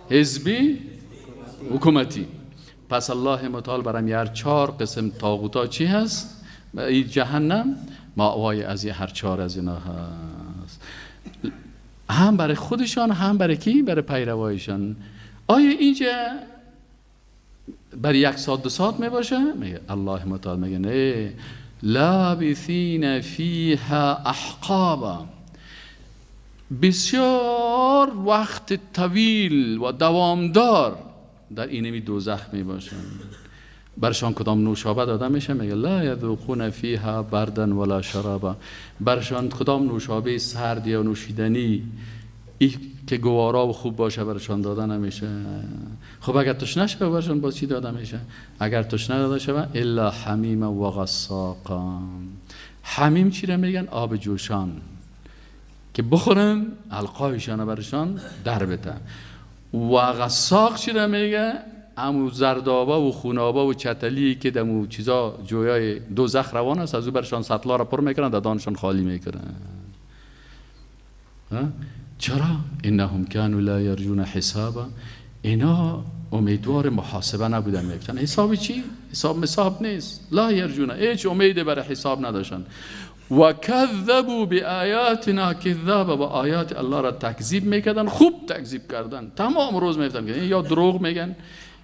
حزبی، حکومتی. پس الله متعال برام هر 4 قسم طاغوتا چی هست؟ این جهنم مأوای از هر 4 از اینا هست، هم برای خودشان هم برای کی؟ برای پیروایشان. آیا اینجا برای 1 ساعت 2 ساعت می باشه؟ میگه الله متعال میگه نه، لابثین فیها احقابا، بسیار وقت طویل و دوامدار در اینمی دوزخ می باشن. برشان کدام نوشابه داده میشه؟ میگه لا یذوقون فیها بردا ولا شرابا، برشان کدام نوشابه سرد یا نوشیدنی ای که گوارا و خوب باشه برشان داده نمیشه. خب اگر تشنه شوه برشان باز چی داده میشه؟ اگر تشنه داده شوه الا حمیم و غساقا. حمیم چی را میگن؟ آب جوشان که بخورن القایشان برشان در بته. و غساق چی را میگه؟ امو زردابه و خونابه و چتلی که دمو چیزا جویای دوزخ روان است، از او برشان سطلا را پر میکنن، دندانشان خالی میکنن. چرا؟ انهم كانوا لا يرجون حسابا، اینا امیدوار محاسبه نبودن. میگفتن حساب چی؟ حساب حساب نیست. لا یرجون، هیچ امید برای حساب نداشتن. و کذبوا بآیاتنا کذابا، و آیات الله را تکذیب میکردن، خوب تکذیب کردن. تمام روز میگفتن یا دروغ میگن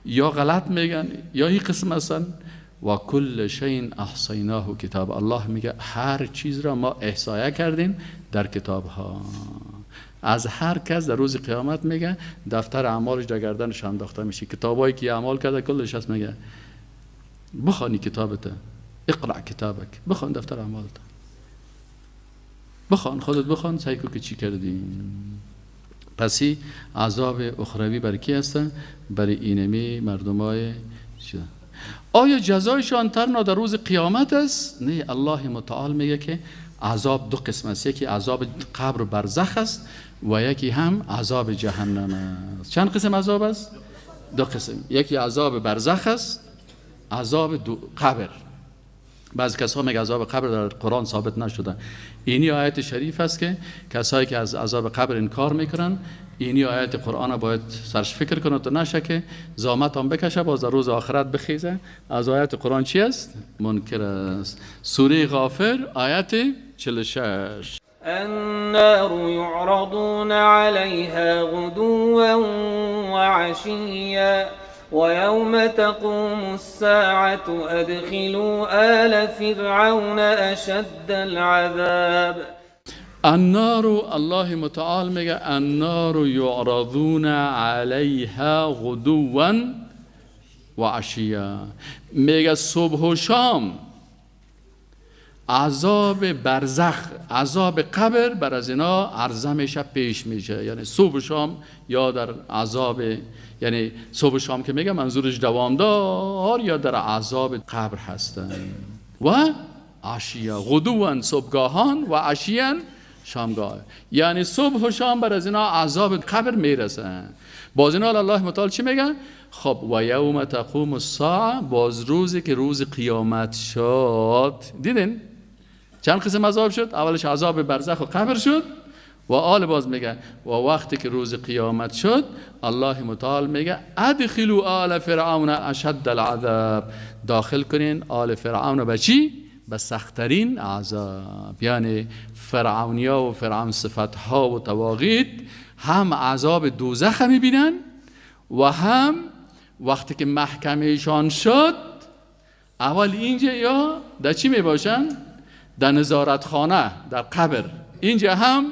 یا غلط میگن یا این قسم هستن. و کل شیء احصیناه کتاب، الله میگه هر چیز را ما احصایه کردیم در کتاب ها. از هر کس در روز قیامت میگه دفتر اعمالش در گردنش انداخته میشه، کتابایی که اعمال کرده کلش هست. میگه بخوانی کتابت، اقرا کتابک، بخوان دفتر اعمالت، بخوان خودت، بخوان سعی کن که چی کردی. پسی عذاب اخروی برای کی هستن؟ برای اینمی مردمای چی؟ آیا جزایشان تنها در روز قیامت است؟ نه، الله متعال میگه که عذاب 2 قسم است، یکی عذاب قبر و برزخ است و یکی هم عذاب جهنم است. چند قسم عذاب است؟ 2 قسم. یکی عذاب برزخ است، عذاب قبر. بعضی کسا میگه عذاب قبر در قرآن ثابت نشده. اینی آیت شریف است که کسایی که از عذاب قبر انکار میکنن، اینی آیت قرآن باید سرش فکر کنه تا نشه که زامت هم بکشه باز در روز آخرت بخیزه. از آیت قرآن چی است؟ منکر است. سوره غافر آیت 46.
النار يعرضون عليها غدوا وعشيا ويوم تقوم الساعة أدخلوا آل فرعون أشد العذاب.
النار، الله متعال میگه النار يعرضون عليها غدوا وعشيا، میگه صبح و شام عذاب برزخ، عذاب قبر بر از اینا عرضه میشه، پیش میشه. یعنی صبح و شام یا در عذاب، یعنی صبح و شام که میگه منظورش دوامدار یا در عذاب قبر هستن. و عشیه، غدوا صبحگاهان و عشیه شامگاه، یعنی صبح و شام بر از اینا عذاب قبر میرسن. باز اینا الله متعال چی میگه؟ خب و یوم تقوم الساعه، باز روزی که روز قیامت شد. دیدین چند قسم عذاب شد؟ اولش عذاب برزخ و قبر شد و آل باز میگه و وقتی که روز قیامت شد الله متعال میگه ادخلوا آل فرعون اشد العذاب، داخل کنین آل فرعون به چی؟ به سختترین عذاب. یعنی فرعونیا و فرعون صفتها و طواغیت هم عذاب دوزخ میبینن و هم وقتی که محکمهشان شد اول اینجا یا در چی میباشن؟ در نظارتخانه، در قبر. اینجا هم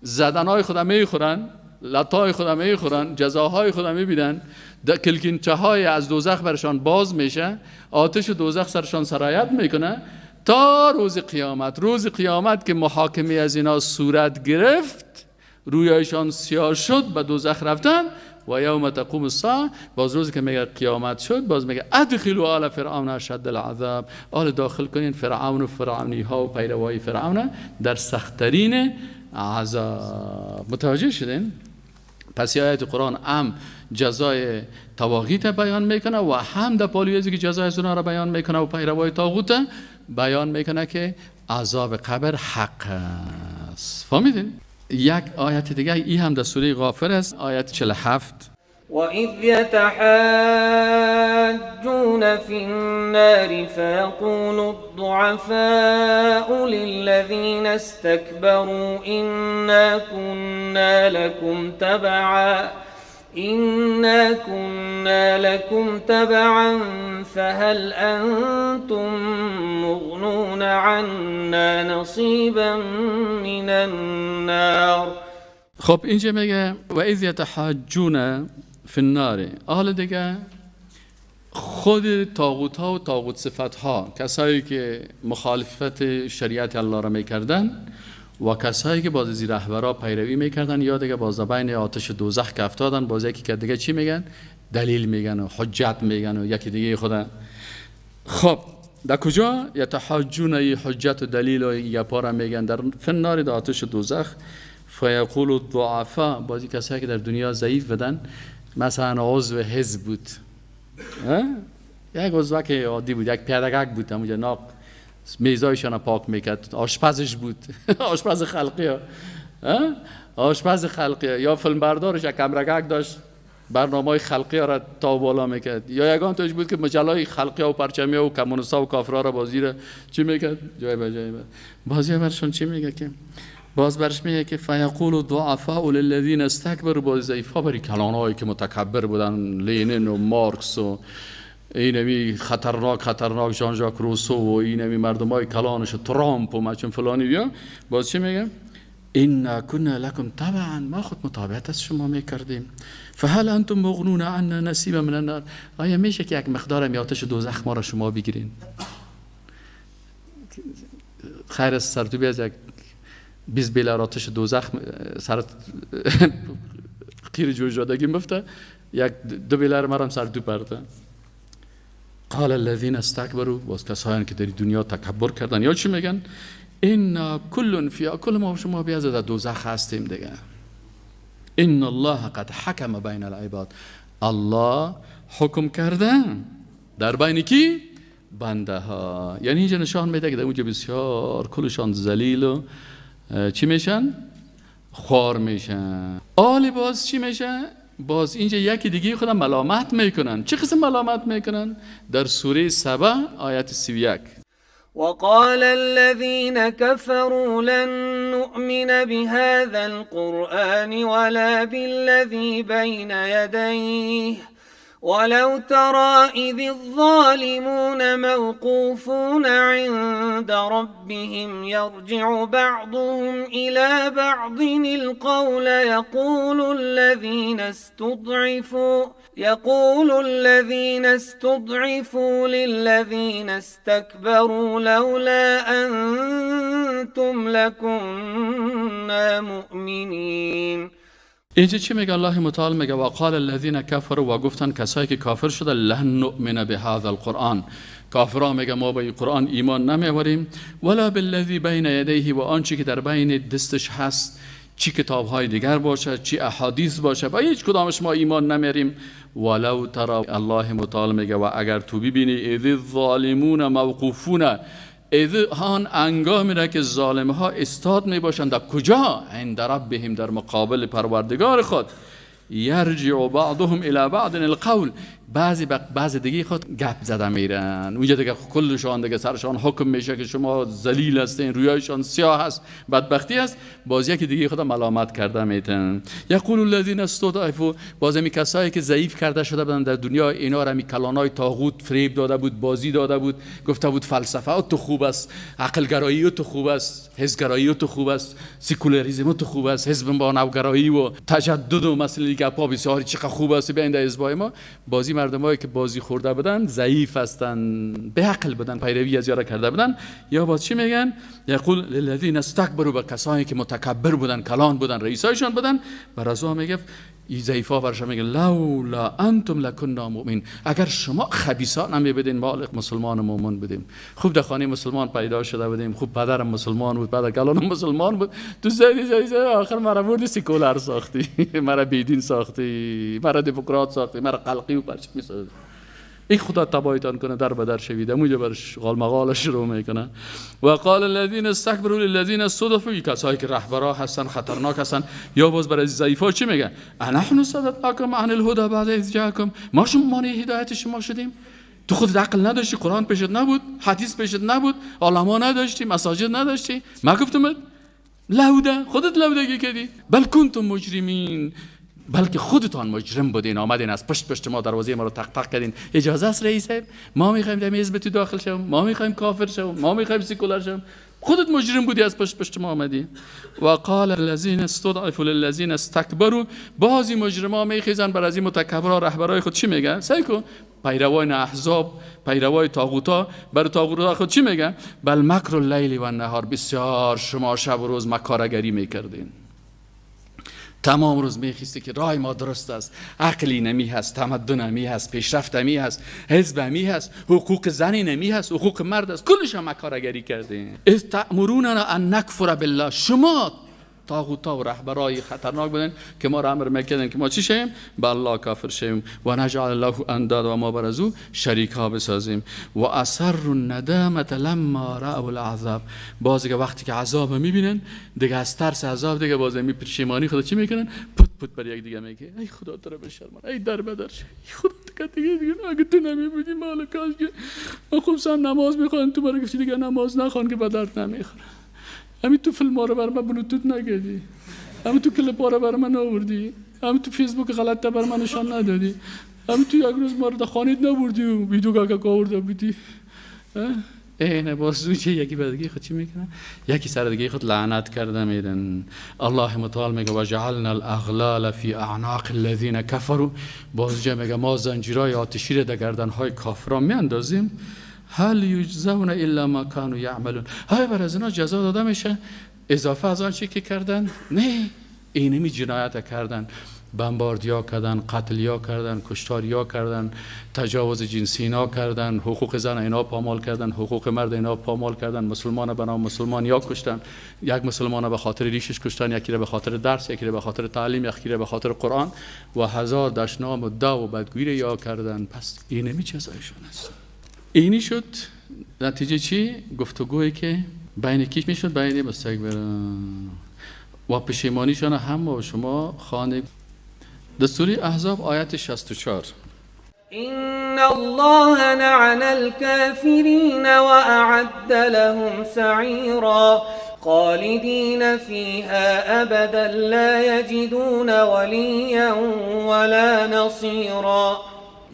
زدنهای خودم میخورن، لطای خودم میخورن، جزاهای خودم میبینن. کلکینچه های از دوزخ برشان باز میشه، آتش دوزخ سرشان سرایت میکنه تا روز قیامت. روز قیامت که محاکمه از اینا صورت گرفت، رویایشان سیاه شد، به دوزخ رفتن. و یوم تقوم الساعه، باز روزی که میگه قیامت شد، باز میگه ادخلوا آل فرعون اشد العذاب، آل داخل کنین فرعون و فرعونی ها و پیروای فرعون در سختترین عذاب. متوجه شدین؟ پس آیت قرآن هم جزای طواغیت بیان میکنه و هم در پالوی که جزای از اونها را بیان میکنه و پیروای طاغوت بیان میکنه که عذاب قبر حق است. فهمیدین؟ یک آیت دیگه ای هم در سوره غافر است، آیت 47.
وَإِذْ يَتَحَاجُّونَ فِي النَّارِ فَيَقُولُ الضُّعَفَاءُ لِلَّذِينَ اسْتَكْبَرُوا إِنَّا كُنَّا لَكُمْ تَبَعًا فَهَلْ أَنْتُمْ مُغْنُونَ عَنَّا نَصِيبًا مِنَ النَّارِ.
خب اینجا میگه و اذ یتحاجون فی النار. حالا دیگه خود طاغوت ها و طاغوت صفت ها، کسایی که مخالفت شریعت الله را میکردن و کسایی که باز از رهبرا پیروی میکردن، یا دیگه باز بین آتش دوزخ که افتادن، باز یکی که دیگه چی میگن؟ دلیل میگن و حجت میگن و یکی دیگه خدا. خب در کجا یتحاجون، حجت و دلیل و یپارا میگن در فنار در آتش دوزخ. فیقول الضعفاء، بازی کسایی که در دنیا ضعیف بودن، مثلا عضو حزب بود، یک عضو که عادی بود، یک پیادگک بود، همونجا ناق میزایشان پاک میکرد، آشپزش بود آشپز خلقی ها، آشپز خلقی، یا فیلم بردارش یک کمرگک داشت برنامه خلقی ها را تا بالا میکرد، یا یگان توش بود که مجلای خلقی ها و پرچمی ها و کمونیست ها و کافرها را بازی را چی میکرد؟ جای به جای بازی برشون چی میگه که باز برش میگه که فیقول الضعفاء للذین استکبروا، باز ضعیفا بری کلانایی که متکبر بودن، لینین و مارکس و اینمی خطرناک خطرناک ژان ژاک روسو و اینمی مردمای کلانش و ترامپ و مچون فلانی بیا، باز چی میگه؟ انا كنا لكم تبعا، ما خود متابعت از شما میکردیم، فهل انتم مغنون عنا نصیبا من النار، آیا میشه که یک مقدار از آتش دوزخ ما را شما بگیرین؟ خیر از سر تو بیاز یک 20 بیلر آتش دوزخ سر قیر جوش دادگی مفته، یک دو بیلر مرم سر دو پرده. قال الذين استكبروا، باز کسایی که در دنیا تکبر کردن، یا چی میگن؟ ان کل فی، کل ما شما بیاز در دوزخ هستیم دیگه. ان الله قد حکم بین العباد، الله حکم کرده در بین کی؟ بنده ها. یعنی اینجا نشان میده که در اونجا بسیار کلشان ذلیل و چی میشن؟ خوار میشن. آل باز چی میشه؟ باز اینجا یکی دیگه خودم ملامت میکنن. چه قسم ملامت میکنن؟ در سوره سبا آیت 31.
وقال الذين كفروا لن نؤمن بهذا القرآن ولا بالذي بين يديه ولو ترى إذ الظالمون موقوفون عند ربهم يرجع بعضهم إلى بعض القول يقول الذين استضعفوا للذين استكبروا لولا أنتم لكنا مؤمنين.
اینجا چی میگه الله متعال؟ میگه وقال الذین کفروا، و گفتن کسایی که کافر شده، لن نؤمن بهذا القرآن، کافرها میگه ما به قرآن ایمان نمیوریم، ولا بالذی بین یدیه، و آنچه که در بین دستش هست، چی کتابهای دیگر باشه چی احادیث باشه، با هیچ کدامش ما ایمان نمیاریم. ولو ترى، الله متعال میگه و اگر تو ببینی، اذ الظالمون موقوفون، اذ هان انگامی را که ظالم ها استاد می باشند، در کجا؟ عند ربهم، در مقابل پروردگار خود. یرجع بعضهم الی بعض القول، بعضی دیگه خود گپ زده میرن اونجا دیگه، کلشان دیگه سرشان حکم میشه که شما ذلیل هستین، رویایشان سیاه هست، بدبختی است. باز یکی دیگه خود ملامت کرده میتن. یقول الذین استضعفوا، باز می کسایی که ضعیف کرده شده بودن در دنیا، اینا را می کلانای طاغوت فریب داده بود، بازی داده بود، گفته بود فلسفه تو خوب است، عقل گرایی تو خوب است، حزب تو خوب است، سکولاریسم تو خوب است، حزب با نوگرایی و تجدد و مسئله گپا بسیار چقدر خوب است، بیاین در حزب ما. بازی مردمایی که بازی خورده بودن، ضعیف هستن، به عقل بودن، پیروی از یارا کرده بودن. یا باز چی میگن؟ یقول للذین استکبروا، به کسانی که متکبر بودن، کلان بودن، رئیسایشان بودن، بر از او میگفت این ضعیفا برش میگه لولا انتم لکنا مؤمن، اگر شما خبیثا نمیبودین ما مسلمان مؤمن بودیم. خوب در خانه مسلمان پیدا شده بودیم، خوب پدرم مسلمان بود، پدر کلانم مسلمان بود، تو زدی آخر مرا بردی سکولار ساختی، مرا بیدین ساختی، مرا دموکرات ساختی، مرا قلقی و پرچمی ساختی. ای خدا تباهتان کنه، در بدر شوید. اونجا برش غال مغال شروع میکنه. و قال الذين استكبروا للذين استضعفوا، کسایی که رهبرا هستن، خطرناک هستن، یا باز برای ضعیفا چی میگن؟ انحن صددناکم عن الهدى بعد اذ جاءکم، ما شما مانع هدایت شما شدیم. تو خود عقل نداشتی، قرآن پیشت نبود، حدیث پیشت نبود، علما نداشتی، مساجد نداشتی، ما گفتم لوده، خودت لودگی کردی. بل کنتم مجرمین، بلکه خودتان مجرم بودین، آمدین از پشت ما دروازه ما رو تق تق کردین. اجازه است رئیس صاحب، ما میخوایم در حزب تو داخل شویم، ما میخوایم کافر شویم، ما میخوایم سکولار شویم. خودت مجرم بودی، از پشت ما آمدی. و قال الذين استضعفوا للذين استكبروا، بعضی مجرما میخیزن بر از این متکبرا رهبرای خود چی میگن؟ سعی کن پیروان احزاب، پیروای طاغوتا، بر طاغوتا خود چی میگن؟ بل مکر اللیل و النهار، بسیار شما شب و روز مکارگری میکردین، تمام روز میخواستی که رای ما درست است، عقلی نمی هست، تمدن نمی هست، پیشرفت نمی هست، حزب نمی هست، حقوق زنی نمی هست، حقوق مرد است، کلش هم مکارگری کردین. اذ تأمروننا ان نکفر بالله، شما طاغوتا و رهبرای خطرناک بودن که ما را امر میکردن که ما چی شیم؟ به الله کافر شیم و نجعل له انداد، و ما بر از او شریک ها بسازیم. و اصر الندامة لما رأوا العذاب، باز دیگه وقتی که عذاب میبینن دیگه از ترس عذاب دیگه باز می پشیمانی خدا چی میکنن؟ پت پت بر یک دیگه میگه ای خدا تو رو بشرمان، ای در بدر، ای خدا دیگه دیگه اگه تو نمیبودی مال کاش که ما خوب سم نماز میخوان، تو برای گفتی دیگه نماز نخوان که به درد نمیخوره، همین تو فیلم ها رو بر من بلوتوت نگردی، همین تو کلیپ ها رو بر من آوردی، همین تو فیسبوک غلط بر من نشان ندادی، همین تو یک روز ما رو در خانه نبردی و ویدیو که آورده بودی. اینه باز چه یکی به دیگه خود چی میکنه؟ یکی سر دیگه خود لعنت کرده میرن. الله متعال میگه و جعلنا الاغلال فی اعناق الذین کفروا، باز جا میگه ما زنجیرای آتشی رو در گردنهای کافران میاندازیم. هل یجزون الا ما كانوا یعملون، های بر از اینا جزا داده میشه اضافه از آن چی که کردن؟ نه، اینمی جنایت کردن، بمباردیا کردن، قتلیا کردن، کشتاریا کردن، تجاوز جنسی اینا کردن، حقوق زن اینا پامال کردن، حقوق مرد اینا پامال کردن، مسلمان به نام مسلمان یا کشتن، یک مسلمان به خاطر ریشش کشتن، یکی را به خاطر درس، یکی را به خاطر تعلیم، یکی را به خاطر قرآن، و هزار دشنام و دعو و بدگویی یا کردن. پس اینمی جزایشون است. اینی شد نتیجه چی؟ گفتگویی که بین کیش میشد؟ بین مستکبران و پشیمانیشان هم و شما خانه. دستوری احزاب آیت 64.
ان الله لعن الكافرین واعد لهم سعیرا خالدین فیها ابدا لا یجدون ولیا ولا نصیرا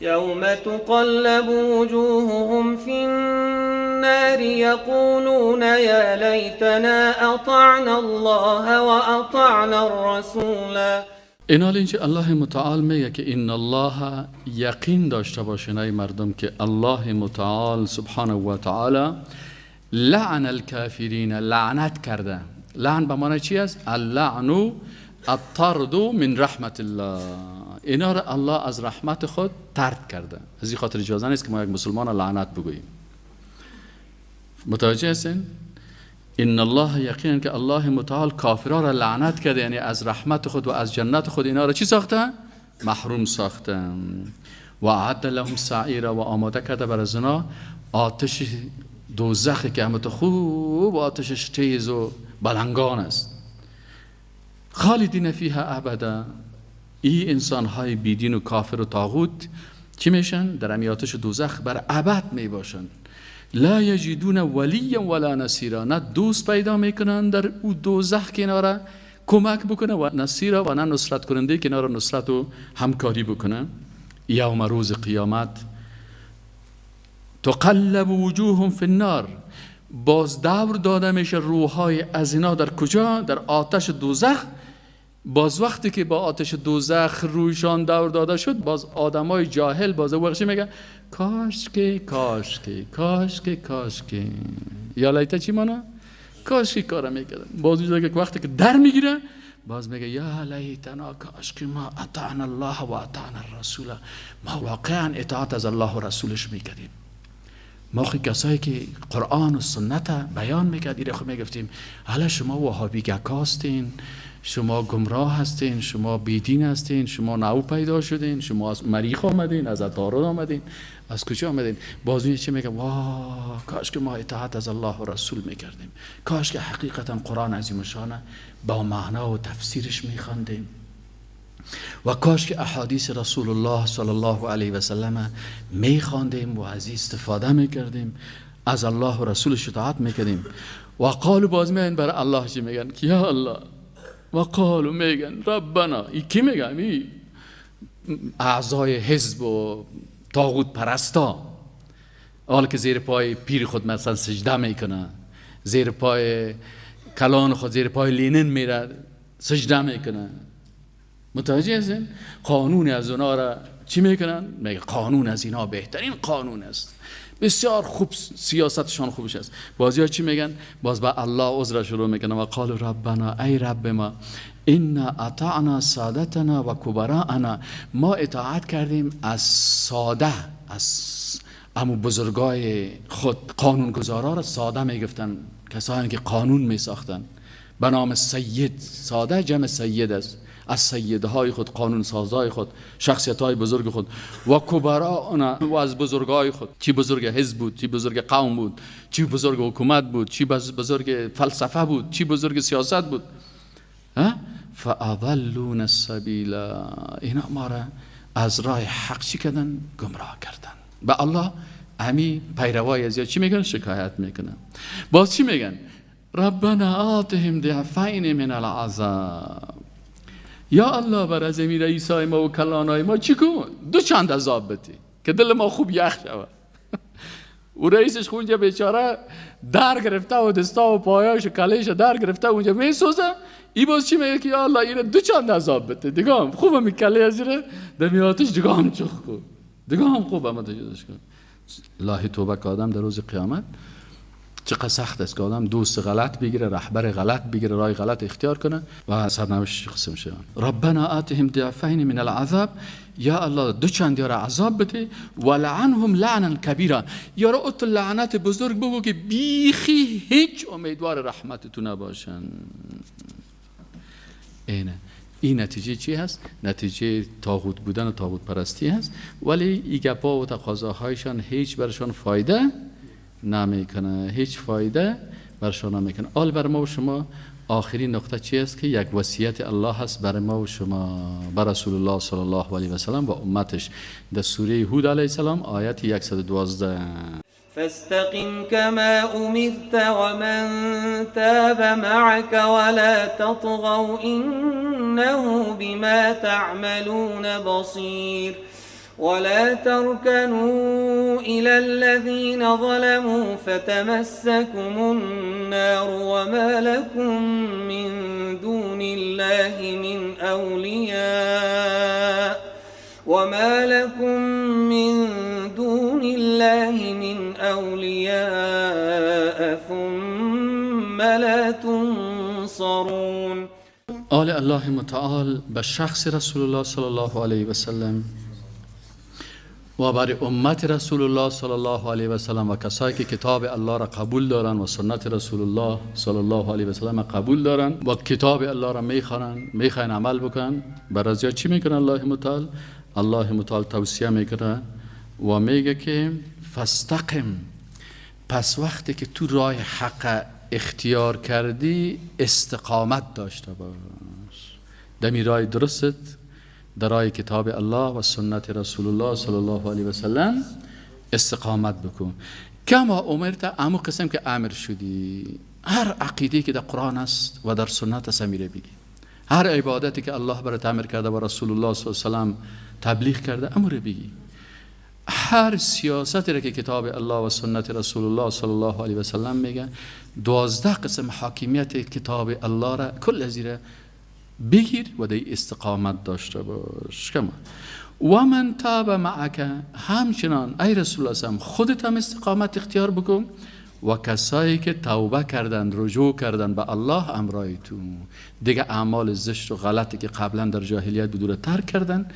یوم تقلب وجوههم فی النار یقولون یا لیتنا اطعنا الله واطعنا الرسولا.
این حال اینجا الله متعال میگه که ان الله، یقین داشته باشین ای مردم که الله متعال سبحانه و تعالی لعن الکافرین، لعنت کرده. لعن به معنی چی است؟ اللعن الطرد من رحمت الله. اینا را الله از رحمت خود طرد کرده. از این خاطر اجازه نیست که ما یک مسلمان لعنت بگوییم. متوجه هستین؟ ان الله، یقینا که الله متعال کافرها را لعنت کرده، یعنی از رحمت خود و از جنت خود اینا را چی ساخته؟ محروم ساخته. و اعد لهم سعیرا، و آماده کرده بر از اینا آتش دوزخی که همه خوب آتشش تیز و بلنگان است. خالدین فیها ابدا. ای انسان های بیدین و کافر و طاغوت چی میشن؟ در امی آتش دوزخ بر ابد میباشن. لا یجدون ولیا ولا نصیرا، نه دوست پیدا میکنن در او دوزخ کناره کمک بکنه و نصیرا و نه نصرت کننده کنار نصرت و همکاری بکنه. یوم روز قیامت تقلب وجوههم فی النار، باز دور داده میشه روحای از اینا در کجا؟ در آتش دوزخ. باز وقتی که با آتش دوزخ رویشان دور داده شد، باز آدمای جاهل باز وقتی میگن کاش که کاش که کاش که کاش که یا لیت چی مانا؟ کاش که کارا میکردن. باز که وقتی که در میگیره باز میگه یا لیتنا کاش که ما اطعنا الله و اطعنا الرسول، ما واقعا اطاعت از الله و رسولش میکردیم. ما خی کسایی که قرآن و سنت بیان میکرد ایره خود میگفتیم حالا شما وهابی گکاستین، شما گمراه هستین، شما بیدین هستین، شما نو پیدا شدین، شما از مریخ آمدین، از عطارد آمدین، از کجا آمدین؟ باز اون چی میگه؟ واه کاش که ما اطاعت از الله و رسول میکردیم، کاش که حقیقتا قرآن عظیم شانه با معنا و تفسیرش میخواندیم و کاش که احادیث رسول الله صلی الله علیه و سلم میخواندیم و از استفاده میکردیم، از الله و رسولش اطاعت میکردیم. و قالو باز میگن برای الله چی میگن؟ که یا الله. و قالو میگن ربنا. ای کی میگن؟ ای اعضای حزب و طاغوت پرستا، حال که زیر پای پیر خود مثلا سجده میکنه، زیر پای کلان خود، زیر پای لینن میره سجده میکنه. متوجه هستین؟ قانون از اونا را چی میکنن؟ میگه قانون از اینا بهترین قانون است، بسیار خوب سیاستشان خوبش است. بازی ها چی میگن؟ باز با الله عذر شروع میکنن و قال ربنا ای رب ما انا اطعنا سادتنا و کبراءنا، ما اطاعت کردیم از ساده، از امو بزرگای خود، قانونگذارا را ساده میگفتن، کسانی که قانون میساختن به نام سید. ساده جمع سید است، از سیدهای خود، قانون سازهای خود، شخصیت‌های بزرگ خود و کبراءنا و از بزرگای خود، چی بزرگ حزب بود، چی بزرگ قوم بود، چی بزرگ حکومت بود، چی بزرگ فلسفه بود، چی بزرگ سیاست بود. فاضلون السبیل، اینا ما را از راه حق چی کردن؟ گمراه کردن. به الله امی پیروای از چی میگن؟ شکایت میکنن. باز چی میگن؟ ربنا آتهم ضعفین من العذاب، یا الله بر از امیر عیسی ما و کلانای ما چی کن؟ دو چند عذاب بده که دل ما خوب یخ شود. و رئیسش اونجا بیچاره در گرفته و دستا و پایاش و کلیش در گرفته اونجا میسوزه. ای باز چی میگه که یا الله اینه دو چند عذاب بده، دیگه هم خوبه می کلی از اینه دمیاتش دیگه هم چخ کن، دیگه هم خوبه ما تجدش کن. الله توبه که آدم در روز قیامت چقدر سخت است که آدم دوست غلط بگیره، رهبر غلط بگیره، راه غلط اختیار کنه و سرنوشتش قسم شه. ربنا آتهم ضعفین من العذاب، یا الله دو چند یار عذاب بده، و لعنهم لعنا کبیرا، یا را ات لعنت بزرگ بگو که بیخی هیچ امیدوار رحمت تو نباشن. اینه این نتیجه چی هست؟ نتیجه طاغوت بودن و طاغوت پرستی هست. ولی این گپا و تقاضاهایشان هیچ برشان فایده نمیکنه، هیچ فایده برشان نمیکنه. آل بر ما و شما آخرین نقطه چی است که یک وصیت الله هست بر ما و شما، بر رسول الله صلی الله علیه و سلم و امتش، در سوره هود علیه السلام آیت 112.
فاستقم كما أمرت ومن تاب معك ولا تطغوا إنه بما تعملون بصير ولا تركنوا إلى الذين ظلموا فتمسكم النار وما لكم من دون الله من أولياء وما لكم من دون الله من أولياء ثم لا تنصرون.
آل الله متعال به شخص رسول الله صلی الله علیه و سلم و بر امت رسول الله صلی الله علیه و سلم و کسایی که کتاب الله را قبول دارن و سنت رسول الله صلی الله علیه و سلم قبول دارن و کتاب الله را میخوانن، میخواین عمل بکنن، بر از چی میکنن؟ الله متعال، الله متعال توصیه میکنه و میگه که فاستقم، پس وقتی که تو راه حق اختیار کردی استقامت داشته باش، دمی راه درستت در راه کتاب الله و سنت رسول الله صلی الله علیه و سلم استقامت بکن. کما امرت، امو قسم که امر شدی. هر عقیده که در قرآن است و در سنت است میره بگی، هر عبادتی که الله برات امر کرده و رسول الله صلی الله علیه و سلم تبلیغ کرده امر بگی، هر سیاستی را که کتاب الله و سنت رسول الله صلی الله علیه و سلم میگه، 12 قسم حاکمیت کتاب الله را کل از را بگیر و در استقامت داشته باش. کما و من تاب معک، همچنان ای رسول الله صلی خودت هم استقامت اختیار بکن و کسایی که توبه کردن، رجوع کردن به الله امرای تو، دیگه اعمال زشت و غلطی که قبلا در جاهلیت بود رو ترک کردن،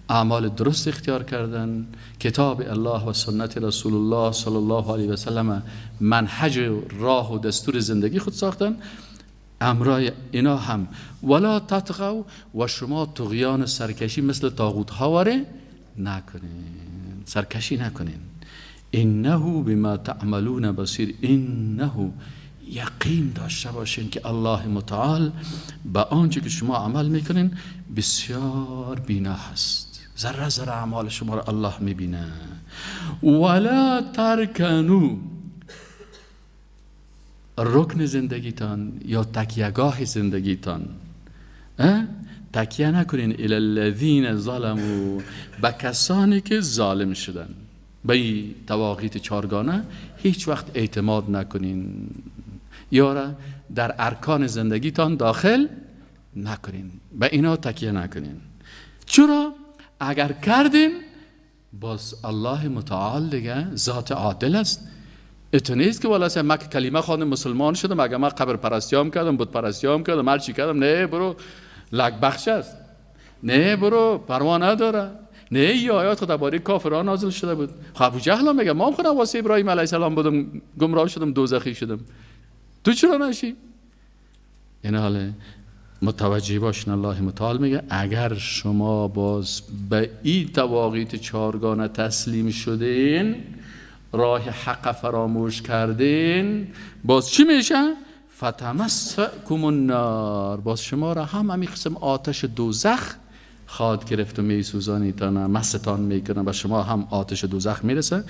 اعمال درست اختیار کردن، کتاب الله و سنت رسول الله صلی الله علیه و سلم منهج راه و دستور زندگی خود ساختن، امرای اینا هم. ولا تطغوا، و شما طغیان سرکشی مثل طاغوت ها واره نکنین، سرکشی نکنین. انه بما تعملون بصیر، انه یقین داشته باشین که الله متعال به آنچه که شما عمل میکنین بسیار بینا هست، ذره ذره اعمال شما را الله میبینه. ولا ترکنو، رکن زندگیتان یا تکیهگاه زندگیتان تکیه نکنین الی الذین ظلموا، به کسانی که ظالم شدن، به این تواقیت چارگانه هیچ وقت اعتماد نکنین، یا را در ارکان زندگیتان داخل نکنین، به اینا تکیه نکنین. چرا؟ اگر کردین باز الله متعال دیگه ذات عادل است. اتو نیست که والا من که کلمه خواندم مسلمان شدم، اگر من قبر پرستیام کردم، بت پرستیام کردم، هر چی کردم، نه برو لک بخش است، نه برو پروا نداره، نه ای آیات خود درباره کافران نازل شده بود. خب ابو جهل میگه ما هم خودم واسه ابراهیم علیه السلام بودم، گمراه شدم، دوزخی شدم، تو چرا نشی؟ این حاله متوجه باشین. الله متعال میگه اگر شما باز به این تواقیت چارگانه تسلیم شدین، راه حق فراموش کردین، باز چی میشه؟ فتمسکم النار، باز شما را هم همین قسم آتش دوزخ خواد گرفت و میسوزانیتان، مستان میکنه و شما هم آتش دوزخ میرسه.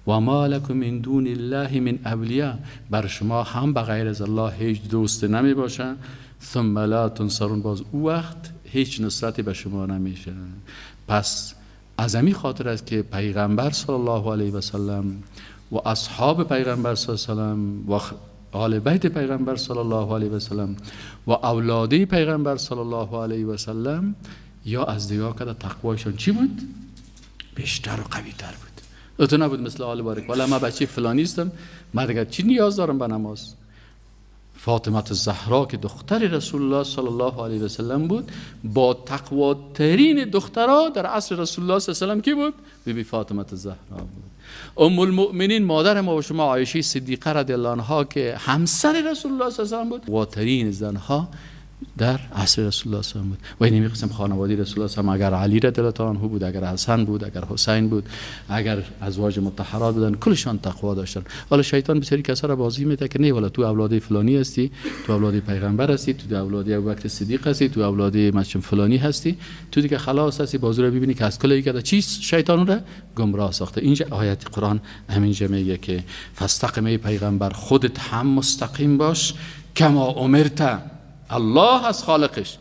و ما لکم من دون الله من اولیاء، بر شما هم بغیر از الله هیچ دوست نمی باشه. ثم لا تنصرون، باز او وقت هیچ نصرتی به شما نمیشه. پس از همین خاطر است که پیغمبر صلی الله علیه و سلم و اصحاب پیغمبر صلی الله علیه و سلم و آل بیت پیغمبر صلی الله علیه و سلم و اولادی پیغمبر صلی الله علیه و سلم یا از دیگاه کده تقوایشان چی بود؟ بیشتر و قوی تر بود. اتو نبود مثل آل بارک والا من بچه فلانی هستم، من دیگه چی نیاز دارم به نماز؟ فاطمه الزهرا که دختر رسول الله صلی الله علیه و سلم بود، با تقواترین دخترها در عصر رسول الله صلی الله علیه و سلم کی بود؟ بی بی فاطمه الزهرا بود. ام المؤمنین مادر ما و شما عایشه صدیقه رضی الله عنها که همسر رسول الله صلی الله علیه و سلم بود، واترین زنها در عصر رسول الله صلی الله علیه و بود. و این قسم خانواده رسول الله صلی الله علیه و اگر علی رضی الله عنه بود، اگر حسن بود، اگر حسین بود، اگر ازواج مطهرات بودن، کلشان تقوا داشتن. حالا شیطان بسیاری کسا را بازی میده که نه والا تو اولاد فلانی هستی، تو اولاد پیغمبر هستی، تو اولاد ابوبکر صدیق هستی، تو اولاد مسجد فلانی هستی، تو دیگه خلاص هستی. بازو را ببینی که از کل یک چیز شیطان را گمراه ساخته. اینجا آیت قرآن همینجا میگه که فاستقم پیغمبر، خودت هم مستقیم باش، کما امرت، الله از خالقش،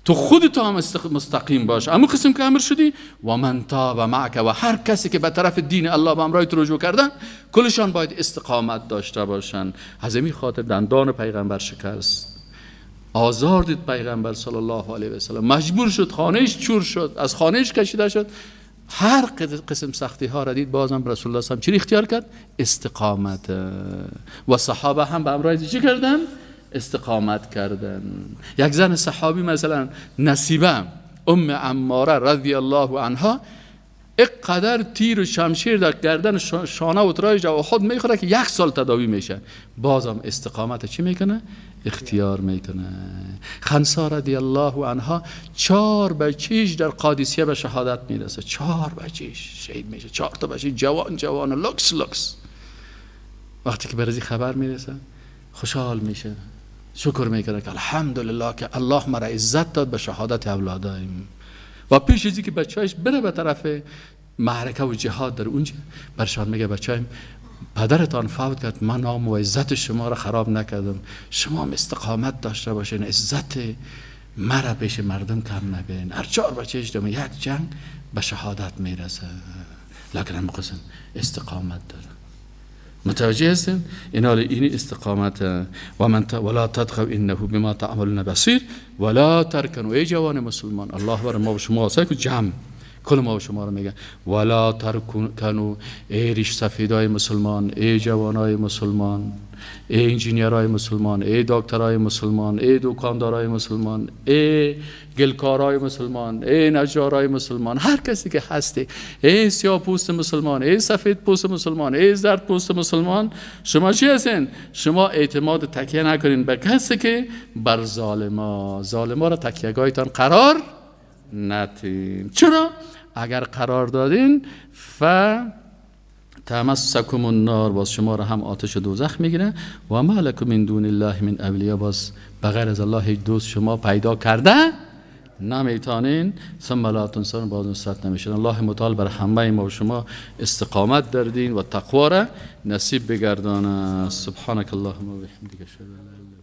تو خودت هم مستقیم باش، اما قسم که امر شدی. و من تاب معک، و هر کسی که به طرف دین الله به امرای تو رجوع کردن، کلشان باید استقامت داشته باشن. از این خاطر دندان پیغمبر شکست، آزار دید پیغمبر صلی الله علیه و سلم، مجبور شد خانهش چور شد، از خانهش کشیده شد، هر قسم سختی ها را دید، بازم رسول الله صلی الله علیه و سلم چی اختیار کرد؟ استقامت. و صحابه هم به امرای چی کردن؟ استقامت کردن. یک زن صحابی مثلا نصیبه ام عماره رضی الله عنها، اقدر تیر و شمشیر در گردن شانه و ترایش و خود میخوره که یک سال تداوی میشه، بازم استقامت چی میکنه؟ اختیار میکنه. خنسا رضی الله عنها 4 بچیش در قادسیه به شهادت میرسه، 4 بچیش شهید میشه، 4 تا بچی جوان جوان لکس لکس. وقتی که برزی خبر میرسه خوشحال میشه، شکر میکنه که الحمدلله که الله مرا عزت داد به شهادت اولادایم. و پیش از که بچه‌اش بره به طرف معرکه و جهاد در اونجا، برشان میگه بچه‌ایم پدرتان فوت کرد، من نام و عزت شما را خراب نکردم، شما هم استقامت داشته باشین، عزت مرا پیش مردم کم نبین. هر 4 بچه‌اش در یک جنگ به شهادت میرسه، لکن هم قسم استقامت داره. متوجه هستین؟ اینا این استقامت. و من ولا تطغوا انه بما تعملون بصیر ولا ترکنوا. ای جوان مسلمان، الله بر ما و شما که جمع کل ما و شما رو میگه ولا ترکنوا، ای ریش سفیدای مسلمان، ای جوانای مسلمان، ای انجینیرای مسلمان، ای دکترای مسلمان، ای دکاندارای مسلمان، ای گلکارای مسلمان، ای نجارای مسلمان، هر کسی که هستی، ای سیاه پوست مسلمان، ای سفید پوست مسلمان، ای زرد پوست مسلمان، شما چی هستین؟ شما اعتماد تکیه نکنین به کسی که بر ظالما، ظالما را تکیهگاهتان قرار ندین. چرا؟ اگر قرار دادین فتمسکم النار، باز شما را هم آتش دوزخ میگیره. و ما لکم من دون الله من اولیا، باز بغیر از الله هیچ دوست شما پیدا کرده نمیتانین. ثم لا تنصرون، باز نصرت نمیشن. الله متعال بر همه ما و شما استقامت در دین و تقوا را نصیب بگردانه. سبحانك اللهم و بحمدک، اشهد ان لا اله الا